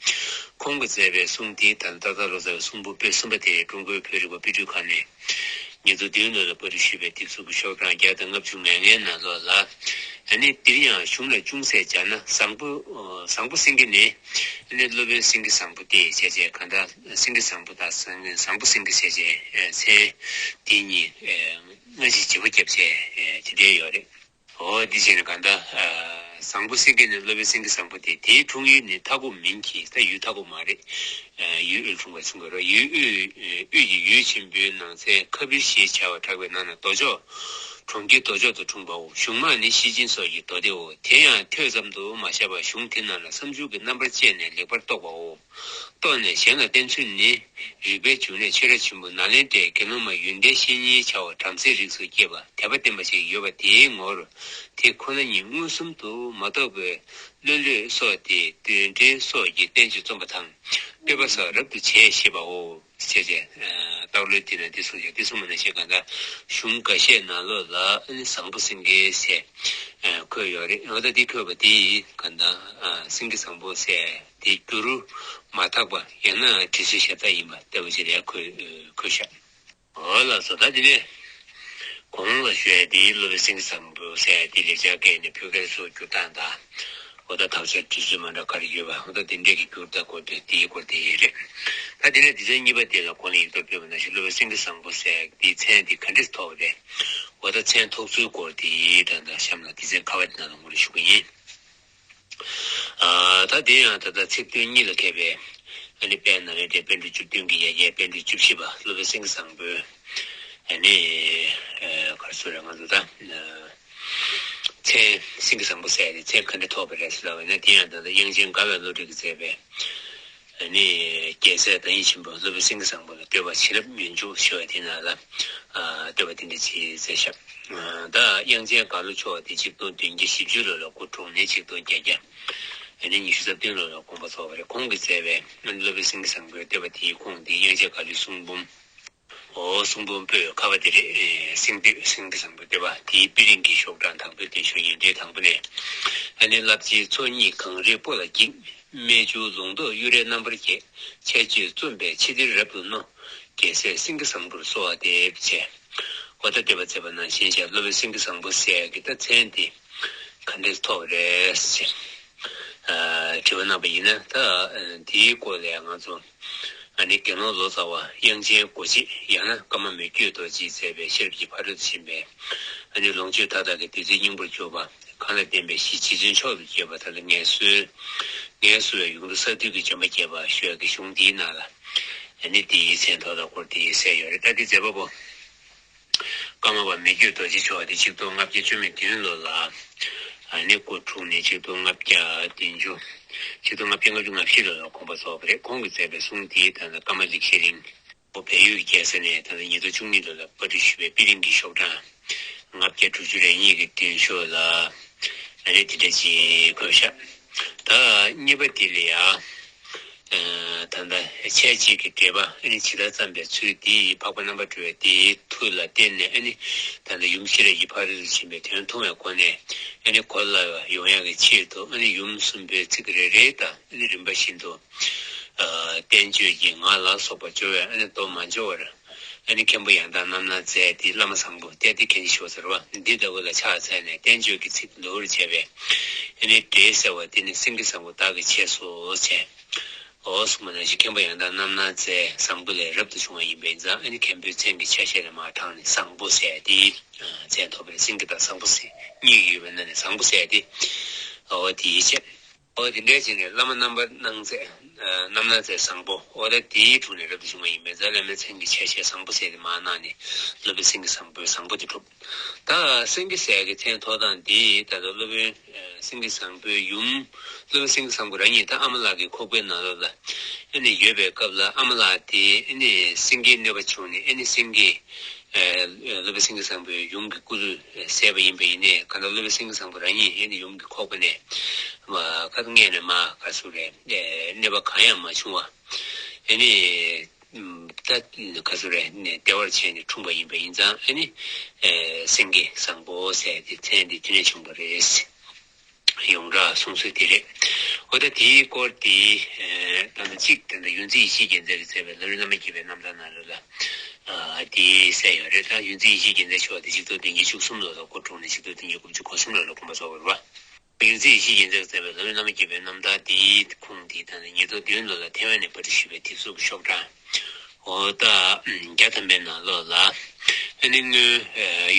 ཁོང་གིས་མཛད་པའི་གསུང་དེ་ད་སྟག་ཚང་ལོ་ཙཱ་བའི་གསུང་འབུམ་པོད་གསུམ་པ་དེ་ཀྲུང་གོའི་བོད་རིག་པ་དཔེ་སྐྲུན་ཁང་ནས་ཉིས་སྟོང་བདུན་ལོ་ལ་པར་སྐྲུན་ཞུས་པའི་དེབ་གཟུགས་ཀྱི་ཤོག་གྲངས་བརྒྱ་དང་ལྔ་བཅུ་ང་ལྔའི་ནང་ལོགས་ལ། ཨ་ནི་འདིར་ཡང་གཞུང་ལ་ཅུང་ཟད་སྦྱར་ན། བཟང་པོ་བཟང་པོ་སེང་གེ་ནི་ཨ་ནི་སློབ་དཔོན་སེང་གེ་བཟང་པོ་སྟེ་ཞེས་བྱས། གང་ལྟར་སེང་གེ་བཟང་པོ་དང་བཟང་པོ་སེང་གེ་ཞེས་བྱས་མཚན་དེ་གཉིས་སྔ་ཕྱི་བརྗེ་པོ་བརྒྱབ་བྱས་དེ་འདྲའི་ཡོད་རེད། འོ་འདི་བྱས་ནས་གང་ལྟར་བཟང་པོ་སེང་གེ་ནི་སློབ་དཔོན་སེང་གེ་བཟང་པོ་སྟེ། དེའི་འཁྲུངས་ཡུལ་ནི་མཐའ་འཁོབ་མིན་གྱི། ད་ཡུལ་མཐའ་འཁོབ་མ་རེད། ཡུལ་དབུས་འཁྲུངས་པར་གསུངས་པ་རེད། ཡུལ་དབུས་དབུས་ཀྱི་ཡུལ་ཆེན་པོའི་ནང་ཚན་ཁ་བིར་ཞེས་བྱ་བར་གྲགས་པའི་ནང་ན་མདོ་ཕྱོགས། གྲོང་ཁྱེར་མདོ་ཕྱོགས་སུ་འཁྲུངས་པའོ། གཞུང་མང་ནི་ཤེར་ཕྱིན་སོགས་ཀྱི་མདོ་སྡེའོ། དེ་ཡང་ཐོས་ཙམ་དུ་མ་བཞག་པར་གཞུང་དེ་རྣམས་ལ་བསམ་འཆར་གྱི་རྣམ་པར་དཔྱད་ནས་ལེགས་པར་རྟོགས་པའོ། རྟོགས་ནས་གཞན་ལ་བསྟན་ཚུལ་ནི། རིག་པའི་འབྱུང་གནས་ཆོས་ར་ཆེན་པོ་ནཱ་ལེནྡྲའི་དགེ་སློང་མ་ཡོན་ཏན་བཤེས་གཉེན་བྱ་བ་བྲམ་ཟེའི་རིགས་སུ་སྐྱེས་པ་དད་པ་བརྟན་པ་ཞིག་ཡོད་པ་དེའི་ངོར། དེ་ཁོ་ན་ཉིད་མངོན་སུམ་དུ་མ་རྟོགས་པའི་བློ་ལུས་སོགས་ཏེ། འདོད་འགྲེལ་སོགས་ཀྱི་བསྟན་བཅོས་རྩོམ་པ་དང་། བསྟོད་པ་སོགས་རབ་ཏུ་བྱས་ཞེས་པའོ། ཞེས་བྱས། རྟགས་ལུང་འདི་ན་འདི་གསུངས་ཤག་འདི་གསུངས་པ་ནང་བཞིན་གང་ལྟར་གཞུང་འགའ་ཤས་ནང་ལོགས་ལ་ཨ་ནི་བཟང་པོ་སེང་གེ་ཟེར་འཁོད་ཡོད་རེད། འོ་ད་འདི་འཁོད་པ་འདི་གང་ལྟར་སེང་གེ་བཟང་པོ་ཟེར་འདི་བསྒྱུར་མ་ཐག་པ་ཡང་ན་འབྲི་སྲོལ་གཞན་དག་ཡིན་པ་ལྟ་བུ་ཅིག་ལ་འཁོད་འཁོད་ཤག་འོ་ལགས་སོ། ད་འདི་ནས་གོང་ལ་ཞུས་ཡ་འདིའི་སློབ་དཔོན་སེང་གེ་བཟང་པོ་ཟེར་ཡ་འདི་ལེགས་སྦྱར་སྐད་ནས་བོད་སྐད་སུ་བསྒྱུར་སྟངས་དང་། འོ་ད་དག་ཆ་འབྲི་སྲོལ་མ་འདྲ་ག་རེ་ཡོད་པ། འོ་ད་འདི་འདྲས་ཀྱི་བསྒྱུར་དང་སྐོར་དེ་འདིའི་སྐོར་དེ་ཡིན་རེད། ད་འདི་ནས་སྡེ་ཚན་གཉིས་པ་དེ་ལ་གོང་ལ་ཡིག་ཐོག་ཕུལ་བ་ནང་བཞིན་སློབ་དཔོན་སེང་གེ་བཟང་པོ་ཟེར་ཡ་འདིའི་མཚན་འདི་ག་འདྲས་ཐོབ་པ་རེད། འོ་ད་མཚན་ཐོགས་ཚུལ་སྐོར་དེ་ད་ལྟ་གཤམ་ལ་སྡེ་ཚན་ཁ་པ་དེ་ནང་ལ་ངོ་སྤྲོད་ཞུ་གི་ཡིན། ཨ། ད་དེ་ཡང་ད་ལྟ་ཚིག་དོན་གཉིས་ལ་མཁས་པའི་ཨ་ནི་དཔལ་ནཱ་ལེནྡྲའི་པཎ་གྲུབ་བཅུ་བདུན་གྱི་ཡ་གྱལ་པཎ་གྲུབ་བཅུ་བཞི་པ་སློབ་དཔོན་སེང་གེ་བཟང་པོའི་ཨ་ནི་ཨ་ག་རེ་ཟེར་རེད། ང་ཚོ་ད་མཚན་སེང་གེ་བཟང་པོ་ཟེར་ཏེ་མཚན་ག་འདྲ་ཐོགས་པ་རེད་ཟེར་ལབ་པ་ཡིན་ན། དེ་ཡང་ད་ལྟ་དབྱངས་ཅན་དགའ་བའི་བློ་གྲོས་ཀྱིས་མཛད་པའི་ཨ་ནི་རྒྱལ་སྲས་བདག་ཉིད་ཆེན་པོ་སློབ་དཔོན་སེང་གེ་བཟང་པོ་ལ་བསྟོད་པ་བྱིན་རླབས་མྱོས་འཇུག་ཞུ་བ་དེ་ནང་ལ་ཨ་བསྟོད་པ་དེ་འདྲ་ཅིག་མཛད་ཤག་ཨ་ད་དབྱངས་ཅན་དགའ་བློ་མཆོག་དེ་ཆིག་སྟོང་བདུན་བརྒྱ་བཞི་བཅུ་ལོ་ལ་སྐུ་འཁྲུངས་ནས་ཆིག་སྟོང་བརྒྱད་བརྒྱ་ཨ་ནི་ཉི་ཤུ་རྩ་བདུན་ལོ་ལ་དགོངས་པ་རྫོགས་པ་རེད། ཁོང་གིས་མཛད་པའི་ཨ་ནི་སློབ་དཔོན་སེང་གེ་བཟང་པོའི་བསྟོད་པ་དེའི་ཁུངས་དེ་དབྱངས་ཅན་དགའ་བློའི་གསུང་འབུམ། འོ་གསུང་འབུམ་པོད་ཁ་པ་དེ་རེད། སེང་བསྟོད། སེང་གེ་བཟང་པོའི་བསྟོད་པ་དེའི་དཔེ་རིང་གི་ཤོག་གྲངས་དང་པོའི་དེ་ཤོག་ཡིན་འདྲའི་དང་པོ་ནས། ཨ་ནི་རླབས་ཆེན་ཚོགས་གཉིས་གངས་རིའི་སྤོ་ལ་འགྱིང་། རྨད་བྱུང་ལུང་རྟོགས་གཡུ་རལ་རྣམ་པར་རྒྱས། འཆད་རྩོད་རྩོམ་པའི་ཆེ་བསྟོད་རབ་ཏུ་རྣོ། རྒྱལ་སྲས་སེང་གེ་བཟང་པོར་གསོལ་བ་འདེབས་བྱས། འོ་ད་བསྟོད་པ་མཛད་པ་ནང་བཞིན་བྱས། སློབ་དཔོན་སེང་གེ་བཟང་པོ་ཟེར་གྱི་ད་མཚན་དེ་ག་འདྲས་ཐོགས་རེད་ཟེར། ཨ་དྲི་བ་གནང་བ་ཡིན་ན། ད་ཨ་དེའི་སྐོར་ལ་ང་ཚོ་ཨ་ནི་དགེ་སློང་ལོ་ཙཱ་བ་དབྱངས་ཅན་སྒོ་འབྱེད་ཡང་ན་ཀརྨ་མི་བསྐྱོད་རྡོ་རྗེས་མཛད་པའི་ཤེས་རབ་ཀྱི་ཕ་རོལ་ཏུ་ཕྱིན་པའི་ཨ་ནི་ལོངས་སྤྱོད་མཐའ་དག་གི་བདུད་རྩིའི་སྙིང་པོར་གྱུར་པ། གང་ལ་བརྟེན་པའི་གཞི་རྗེ་བཙུན་མཆོག་ཏུ་གྱུར་པ་དག་ལ་ངལ་གསོའི་ངལ་གསོ་བའི་ཡུལ་དུ་ས་འདུལ་གྱི་བྱོན་པ་རྒྱས་པ་ཞུ་ཡག་གི་གཞུང་འདིའི་ནང་ལ་ཨ་ནི་དེའི་མཚན་ཐོགས་དང་སྐོར་དེ་གསལ་ཡོད་རེད། ད་དེ་མཛད་པ་པོ་ཀརྨ་པ་མི་བསྐྱོད་རྡོ་རྗེ་མཆོག་དེ་ཆིག་སྟོང་ལྔ་བརྒྱ་བཅུ་མེད་བདུན་ལོ་ལ་ཨ་ནི་སྐུ་འཁྲུངས་ནས་ཆིག་སྟོང་ལྔ་བརྒྱ་བདུན་ཅུ། ཆིག་སྟོང་ལྔ་བརྒྱ་ལྔ་བཅུ་ང་བཞི་ལོ་ལ་དགོངས་པ་རྫོགས་པ་རེད། ཁོང་གིས་མཛད་པའི་གསུང་དེའི་ད་ལྟ་ཀརྨ་ལེགས་བཤད་གླིང་། བོད་ཡུལ་གྱི་རྒྱལ་ས་ནས་ད་ལྟ་ཉིས་སྟོང་བཅུ་གཉིས་ལོ་ལ་པར་སྐྲུན་ཞུས་པའི་དཔེ་རིང་གི་ཤོག་གྲངས་ལྔ་བརྒྱ་དྲུག་ཅུ་རེ་གཉིས་ཀྱི་མདུན་ཤོག་ལ་ཨ་ནི་དེ་འདྲ་ཅིག་འཁོད་ཤག་ད་གཉིས་པ་དེ་ལ་ཡང་ད་ལྟ་འཆད་བྱེད་ཀྱི་འགྲེལ་པ་ཨ་ནི་ཇི་ལྟར་བརྩམས་པའི་ཚུལ་དེ་འཕགས་པ་རྣམ་པར་གྲོལ་བའི་དེའི་མཐུ་ལ་བརྟེན་ནས་ཨ་ནི་ད་ལྟ་ཡུམ་ཤེས་རབ་ཀྱི་ཕ་རོལ་ཏུ་ཕྱིན་པའི་དོན་མཐོང་བའི་སྒོ་ནས་ཨ་ནི་གོ་སླ་བ་ཡོང་ཡག་གི་ཆེད་དུ་ཨ་ནི་ཡུམ་གསུམ་པོའི་ཚིག་རེ་རེ་དང་ཨ་ནི་རིམ་པ་བཞིན་དུ། ཨ་བསྟན་བཅོས་ཀྱི་ངག་ལ་སོགས་པ་སྦྱོར་བས་ཨ་ནི་མདོ་མ་འབྱོར་བར་ཨ་ནི་མཁན་པོ་ཡང་དག་རྣམ་སྣང་མཛད་དེ་བླ་མ་བཟང་པོ་སྟེ་དེ་མཁན་ཞུ་ཟེར་བ་འདི་ལྟ་བུ་ལ་ཕྱག་འཚལ་ནས་བསྟན་བཅོས་ཀྱི་ཚིག་ལེའུར་བྱས་པའི་ཨ་ནི་འགྲེལ་ཟེར་བ་དེ་ནི་སེང་གེ་བཟང་པོ་བདག་གིས་བྱས་སོ་ཞེས། འོ་གསུངས་པ་ནང་བཞིན་མཁན་པོ་ཡང་དག་རྣམ་སྣང་མཛད་བཟང་པོ་ལས་རབ་ཏུ་བྱུང་བ་ཡིན་པས་ཙང་ཨ་ནི་མཁན་པོའི་མཚན་གྱི་ཆ་ཤས་ལ་མར་དྲངས་ནས་བཟང་པོ་ཟེར་དེ་མཚན་ཐོགས་པས་སེང་གེ་དང་བཟང་པོ་ཟེར་གཉིས་ཡོད་པའི་ནང་ནས་བཟང་པོ་ཟེར་དེ་འོ་དེའི་ཆེད། ཨོ་དེ་འདྲའི་བྱས་ནས་བླ་མ་རྣམ་པར་སྣང་མཛད། རྣམ་སྣང་མཛད་བཟང་པོ། ཨོ་ད་དེའི་དྲུང་ནས་རབ་ཏུ་བྱུང་བ་ཡིན་པས། ད་བླ་མའི་མཚན་གྱི་ཆ་ཤས་བཟང་པོ་ཟེར་ཏེ་མར་གནང་ནས་སློབ་དཔོན་སེང་གེ་བཟང་པོའི་བཟང་པོ་དེ་གྲུབ། ད་སེང་གེ་ཟེར་གྱི་མཚན་ཐོགས་སྟངས་འདི་ད་ལྟ་སློབ་དཔོན་སེང་གེ་བཟང་པོའི་ཡུམ། སློབ་དཔོན་སེང་གེ་བཟང་པོ་རང་ཉིད་ད་ཨ་མ་ལགས་ཀྱི་ཁོག་པའི་ནང་ལོགས་ལ་ཨ་ནི་ཡོད་པའི་སྐབས་ལ། ཨ་མ་ལགས་དེ་ཨ་ནི་སེང་གེའི་གནོད་པ་བྱུང་ནས། ཨ་ནི་སེང་གེ་སློབ་དཔོན་སེང་གེ་བཟང་པོའི་ཡུམ་གྱི་སྐུ་ལུས་བསད་པ་ཡིན་པ་ཡིན་ནའི། གང་ལྟར་སློབ་དཔོན་སེང་གེ་བཟང་པོ་རང་ཉིད་ཨ་ནི་ཡུམ་གྱི་ཁོག་པ་ནས་མར་ཁ་སྔས་ནས་མར་ག་ཟེར་རེད། གནོད་པ་གང་ཡང་མ་བྱུང་བ། ཨ་ནི་ད་ག་ཟེར་རེད། བདེ་བར་བྱས་ནས་འཁྲུངས་པ་ཡིན་པ་ཡིན་ཙང་། ཨ་ནི་སེང་གེ་བཟང་པོ་ཟེར་ཏེ་མཚན་དེ་དེ་ནས་བྱུང་བ་རེད། ཡོངས་གྲགས་གསུང་སྲོལ་དེ་རེད། འོ་ད་དེའི་སྐོར་དེ་ད་ལྟ་གཅིག་ད་ལྟ་ཡོངས་འཛིན་ཡེ་ཤེས་རྒྱལ་མཚན་གྱིས་མཛད་པའི་ལམ་རིམ་བླ་མ་དགྱེས་པའི་རྣམ་ཐར་ནང་ལོགས་ལ་དེ་གསལ་ཡོད་རེད། ད་ཡོངས་འཛིན་ཡེ་ཤེས་རྒྱལ་མཚན་མཆོག་དེ་ཆིག་སྟོང་བདུན་བརྒྱ་བཅུ་གསུམ་ལོ་ལ་སྐུ་འཁྲུངས་ནས་ཆིག་སྟོང་བདུན་བརྒྱ་དགུ་བཅུ་གོ་གསུམ་ལོ་ལ་དགོངས་པ་རྫོགས་པ་རེད་པ། ཡོངས་འཛིན་ཡེ་ཤེས་རྒྱལ་མཚན་གྱིས་མཛད་པའི་ལམ་རིམ་བླ་མ་དགྱེས་པའི་རྣམ་ཐར་དེའི་ཁུངས་དེ་ད་ལྟ་ཉིས་སྟོང་བདུན་ལོ་ལ་ཐེ་ཝན་ནས་པར་སྐྲུན་ཞུས་པའི་དེབ་གཟུགས་ཀྱི་ཤོག་གྲངས། འོ་ད་བརྒྱ་ཐམ་པའི་ནང་ལོགས་ལ། ཨ་ནི་སྔོན་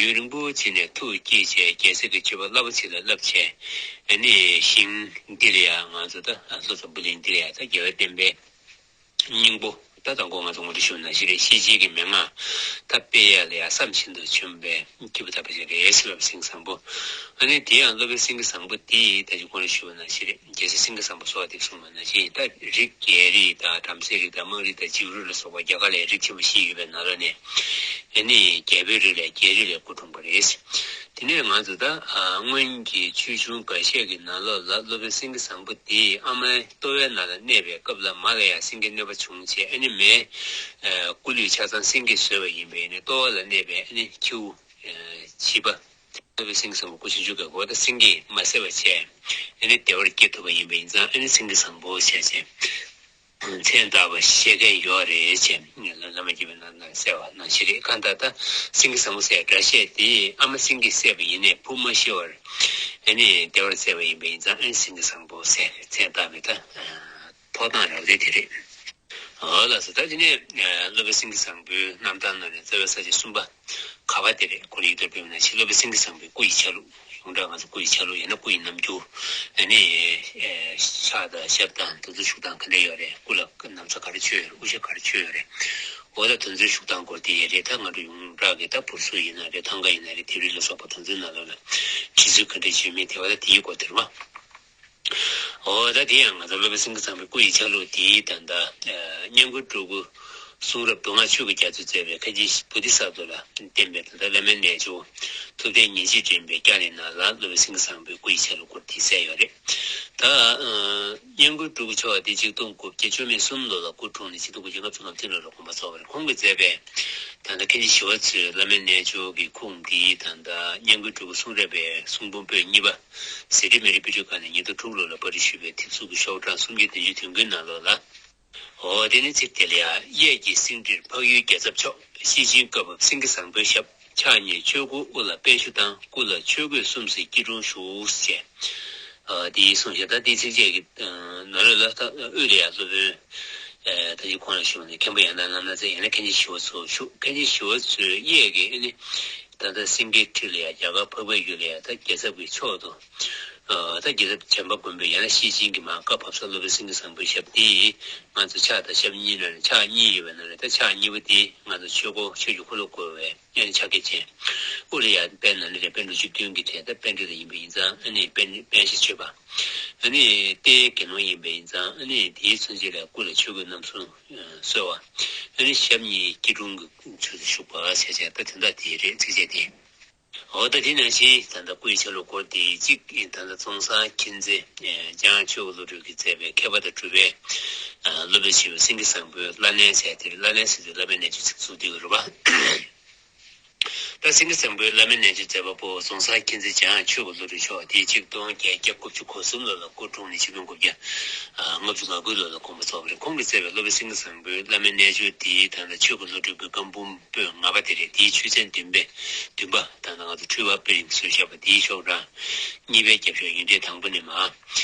ཡུན་རིང་པོ་ཕྱིན་ནས་ཐུགས་བསྐྱེད་བྱས། རྒྱལ་སྲས་ཀྱི་སྤྱོད་པ་རླབས་པོ་ཆེ་ལ་བསླབས་བྱས། ཨ་ནི་ཞིང་འདི་ལ་ཡང་ང་ཚོ་ད་ལྷོ་འཛམ་བུ་གླིང་འདི་ལ་ཡང་ད་རྒྱལ་བའི་བསྟན་པའི་སྙིང་པོ། ད་དང་པོ་ང་ཚོ་ངོ་སྤྲོད་ཞུ་བ་ནང་བཞིན་རེད། ཤེར་ཕྱིན་གྱི་མན་ངག་ད་སྤེལ་ཡ་ལ་ཡང་བསམ་བཞིན་དུ་བྱོན་པའི་སྐྱེས་བུ་དམ་པ་ཅིག་རེད་ཟེར་བ། སེང་གེ་བཟང་པོ། ཨ་ནི་དེ་ཡང་སློབ་དཔོན་སེང་གེ་བཟང་པོ་དེ་ད་ཅི་གོང་ལ་ཞུས་པ་ནང་བཞིན་རེད། རྒྱལ་སྲས་སེང་གེ་བཟང་པོ་གསོལ་བ་འདེབས་གསུངས་པ་ནང་བཞིན། ད་རིགས་རྒྱལ་རིགས་དང་བྲམ་ཟེ་རིགས་དང་དམངས་རིགས་དང་བྱིའུ་རིགས་ལ་སོགས་པ་རྒྱ་གར་ལ་རིགས་ཆེན་པོ་བཞི་ཡོད་པའི་ནང་ལོགས་ནས། ཨ་ནི་རྒྱལ་པོའི་རིགས་ལས་རྒྱལ་རིགས་ལ་སྐུ་འཁྲུངས་པ་རེད། དེ་ནས་ང་ཚོ་ད་སྔོན་གྱི་ཆོས་འབྱུང་འགའ་ཤས་ཀྱི་ནང་ལོགས་ལ་སློབ་དཔོན་སེང་གེ་བཟང་པོ་དེ་ཨ་མའི་ལྟོ་བའི་ནང་ལ་གནས་པའི་སྐབས་ལ་མ་ལ་ཡང་སེང་གེའི་གནོད་པ་བྱུང་བྱས། ཨ་ནི་མའི་སྐུ་ལུས་ཆ་ཚང་སེང་གེས་བཟོས་པ་ཡིན་པས་ནི། ལྟོ་བ་ལ་གནས་པའི་ཨ་ནི་ཁྱེའུ་བྱིས་པ། སློབ་དཔོན་སེང་གེ་བཟང་པོ་སྐུ་ཕྱིན་བཅུ་ག་གོ་ད་སེང་གེས་མ་བསད་པ་བྱས། ཨ་ནི་བདེ་བར་སྐྱེ་ཐུབ་པ་ཡིན་པ་ཡིན་ཙང་། ཨ་ནི་སེང་གེ་བཟང་པོ་བྱས་བྱས་མཚན་བཏགས་པ་བཤད་མཁན་ཡོད་རེད་ཅེས་བླ་མ་དགྱེས་པའི་རྣམ་ཐར་གསལ་བ་ནང་བཞིན་རེད། གང་ལྟར་ད་སེང་གེ་བཟང་པོ་ཟེར་སྒྲ་བཤད་དེ་ཨ་མ་སེང་གེས་བསད་པ་ཡིན་ནའི་བུ་མ་ཤི་བར་ཨ་ནི་བདེ་བར་བསད་པ་ཡིན་པ་ཡིན་ཙང་། ཨ་ནི་སེང་གེ་བཟང་པོ་ཟེར་མཚན་བཏགས་པའི་ད་ཐོགས་སྟངས་རབ་རེད་དེ་རེད། འོ་ལགས་སོ། ད་དེ་ནས་སློབ་དཔོན་སེང་གེ་བཟང་པོའི་རྣམ་ཐར་ནང་ནས་རྩ་བའི་ས་བཅད་གསུམ་པ་ག་པ་དེ་རེད། གོང་ལ་ཡིག་ཐོག་སྤེལ་བ་ནང་བཞིན་སློབ་དཔོན་སེང་གེ་བཟང་པོའི་སྐུ་ཡི་ཆ་ལུགས། ཡོངས་གྲགས་ང་ཚོ་སྐུ་ཡི་ཆ་ལུགས་ཡང་ན་སྐུ་ཡི་རྣམ་འགྱུར། ཨ་ནི་ཕྱག་དང་ཞབས་དང་དེ་ཚོ་བཞུགས་སྟངས་ག་འདྲ་ཡོད་རེད། སྐུ་ལ་ན་བཟའ་ག་རེ་མཆོད་ཡོད་རེད། དབུ་ཞྭ་ག་རེ་མཆོད་ཡོད་རེད། འོ་ད་དེ་ཚོའི་བཞུགས་སྟངས་སྐོར་དེ་ཡོད་རེད། ད་ང་ཚོ་ཡོངས་གྲགས་ཀྱི་ད་བུར་སོ་ཡིན་ན་རེད། ཐང་ག་ཡིན་ན་རེད། ལྡེབས་རིས་ལ་སོགས་པ་དེ་ཚོའི་ནང་ལོགས་ལ་བྲིས་ཚུལ་ག་འདྲ་ཞིག་ཡོད་མེད་དེ་བ་ད་དེའི་སྐོར་དེ་རེད་བ། འོ་ད་དེ་ཡང་ང་ཚོ་སློབ་དཔོན་སེང་གེ་བཟང་པོའི་སྐུ་ཡི་ཆ་ལུགས་དེའི་ད་ལྟ་སྙན་བརྒྱུད་སྤྲུལ་སྐུ་གསུང་རབ་མདོ་སྔགས་ཆོས་ཀྱི་རྒྱ་མཚོས་མཛད་པའི་མཁན་ཆེན་བོ་དྷི་ས་ཏྭ་ལ་བརྟེན་པའི་ད་ལྟ་བླ་མའི་རྣལ་འབྱོར་ཐུབ་བསྟན་ཉིན་བྱེད་འདྲེན་པའི་སྐྱ་རེངས་ནང་ལ་སློབ་དཔོན་སེང་གེ་བཟང་པོའི་སྐུ་ཡི་ཆ་ལུགས་སྐོར་དེ་གསལ་ཡོད་རེད། ད་སྙན་བརྒྱུད་སྤྲུལ་སྐུ་མཆོག་དེ་ཆིག་སྟོང་དགུ་བརྒྱ་བཅུ་མེད་གསུམ་ལོ་ལ་སྐུ་འཁྲུངས་ནས་ཆིག་སྟོང་དགུ་བརྒྱ་ལྔ་བཅུ་ང་བདུན་ལོ་ལ་དགོངས་པ་རྫོགས་པ་རེད། ཁོང་གིས་མཛད་པའི་ད་ལྟ་མཁན་ཆེན་ཞི་བ་འཚོའི་བླ་མའི་རྣལ་འབྱོར་གྱི་ཁུངས་འདིའི་ད་ལྟ་སྙན་བརྒྱུད་སྤྲུལ་སྐུ་གསུང་རབ་པའི་གསུང་འབུམ་པོད་གཉིས་པ་ཟེ་འབྲས་མི་རིགས་དཔེ་སྐྲུན་ཁང་ནས་ཉིས་སྟོང་དྲུག་ལོ་ལ་པར་སྐྲུན་ཞུས་པའི་དེབ་གཟུགས་ཀྱི་ཤོག་གྲངས་སུམ་བརྒྱ་བདུན་ཅུ་དོན་དགུའི་ནང་ལོགས་ལ། འོ་དེ་ནི་ཚིག་དེ་ལ་ཡང་། གཡས་ཀྱི་སེང་ཁྲིར་འཕགས་ཡུལ་རྒྱལ་ཚབ་མཆོག་ཤེར་ཕྱིན་བཀའ་བབས་སེང་གེ་བཟང་པོའི་ཞབས། ཕྱག་གཉིས་ཆོས་སྐུ། དབུ་ལ་པཎ་ཞྭ་དང་། སྐུ་ལ་ཆོས་གོས་གསུམ་གཟིགས་སྐྱིལ་ཀྲུང་བཞུགས་ཞེས། ཨ་དེའི་གསུང་བཤད་ད་དེའི་ཚིགས་བཅད་ཀྱི་ནང་ལོགས་ལ་ད་དབུས་ལ་ཡང་སློབ་དཔོན་ད་ཅི་གོང་ལ་ཞུས་པ་ནི་མཁན་པོ་ཡང་དག་རྣམ་སྣང་མཛད། ཡང་ན་མཁན་ཆེན་ཞི་བ་འཚོ་བཞུགས། མཁན་ཆེན་ཞི་བ་འཚོའི་གཡས་ཀྱི་ཨ་ནི་ད་ལྟ་སེང་གེའི་ཁྲི་ལ་ཡང་རྒྱ་གར་འཕགས་པའི་ཡུལ་ལ་ཡང་ད་རྒྱལ་ཚབ་ཀྱི་མཆོག་ཏུ་ད་རྒྱལ་ཚབ་བྱམས་པ་མགོན་པོས་ཡང་ན་ཤེར་ཕྱིན་གྱི་མར་བཀའ་ཕབ་ས་སློབ་དཔོན་སེང་གེ་བཟང་པོའི་ཞབས། དེ་ང་ཚོ་ཕྱག་དང་ཞབས་གཉིས་ནང་ནས་ཕྱག་གཉིས་ཡོད་པའི་ནང་ནས་ད་ཕྱག་གཉིས་པ་དེ་ང་ཚོ་ཆོས་སྐུ་ཆོས་ཀྱི་འཁོར་ལོ་བསྐོར་བའི་ཕྱག་རྒྱ་ཅན། དབུ་ལ་ཡང་པད་ནང་ལས་རེ་པཎ་གྲུབ་བཅུ་བདུན་གྱི་གྲས་ད་པཎ་གྲུབ་ཡིན་པ་ཡིན་ཙང་ཨ་ནི་པཎ་པཎ་ཞྭ་མཆོད་པ། ཨ་ནི་རྟའི་དགེ་སློང་ཡིན་པ་ཡིན་ཙང་ཨ་ནི་དེའི་མཚོན་བྱེད་ལ་སྐུ་ལ་ཆོས་གོས་རྣམ་གསུམ་གསོལ་བ། ཨ་ནི་ཞབས་གཉིས་སྐྱིལ་ཀྲུང་གི་ཚུལ་དུ་བཞུགས་པ་ཟེར་བྱས་ད་དོན་དག་དེ་རེད། ཚིགས་བཅད་དེ། འོ་ད་དེ་ནང་བཞིན་ད་ལྟ་སྐུ་ཡི་ཆ་ལུགས་སྐོར་དེ་གཅིག་ཡིན། ད་ལྟ་རྫོང་སར་མཁྱེན་བརྩེ་འཇམ་དབྱངས་ཆོས་ཀྱི་བློ་གྲོས་ཀྱིས་མཛད་པའི་མཁས་པ་དང་གྲུབ་པའི་སློབ་དཔོན་ཆེན་པོ་སེང་གེ་བཟང་པོའི་བླ་བརྙན་ཟེར་དེ་རེད། བླ་བརྙན་ཟེར་དུས་བླ་མའི་རྣལ་འབྱོར་ཚིག་ཚུགས་དུས་རེད་པ། ད་སེང་གེ་བཟང་པོའི་བླ་མའི་རྣལ་འབྱོར་མཛད་པ་པོ་རྫོང་སར་མཁྱེན་བརྩེ་འཇམ་དབྱངས་ཆོས་ཀྱི་བློ་གྲོས་མཆོག་དེ་གཅིག་སྟོང་བརྒྱད་བརྒྱ་དགུ་བཅུ་གོ་གསུམ་ལོ་ལ་སྐུ་འཁྲུངས་ནས་ཆིག་སྟོང་དགུ་བརྒྱ་ལྔ་བཅུ་ང་དགུ་ལོ་ལ་དགོངས་པ་རྫོགས་པ་རེད། ཁོང་གིས་མཛད་པའི་སློབ་དཔོན་སེང་གེ་བཟང་པོའི་བླ་མའི་རྣལ་འབྱོར་དེའི་ད་ལྟ་ཆོས་ཀྱི་བློ་གྲོས་ཀྱི་བཀའ་འབུམ་པོད་ལྔ་པ་དེ་རེད། དེའི་ཆོས་ཚན་བདུན་པའི་བདུན་པ་ད་ལྟ་ང་ཚོ་འཕྲུལ་པ་དཔེ་རིང་བཟོས་བཞག་པ་དེའི་ཤོག་གྲངས་གཉིས་པའི་རྒྱབ་ཤོག་ཡོན་ཏན་དང་པོ་ནས་མར།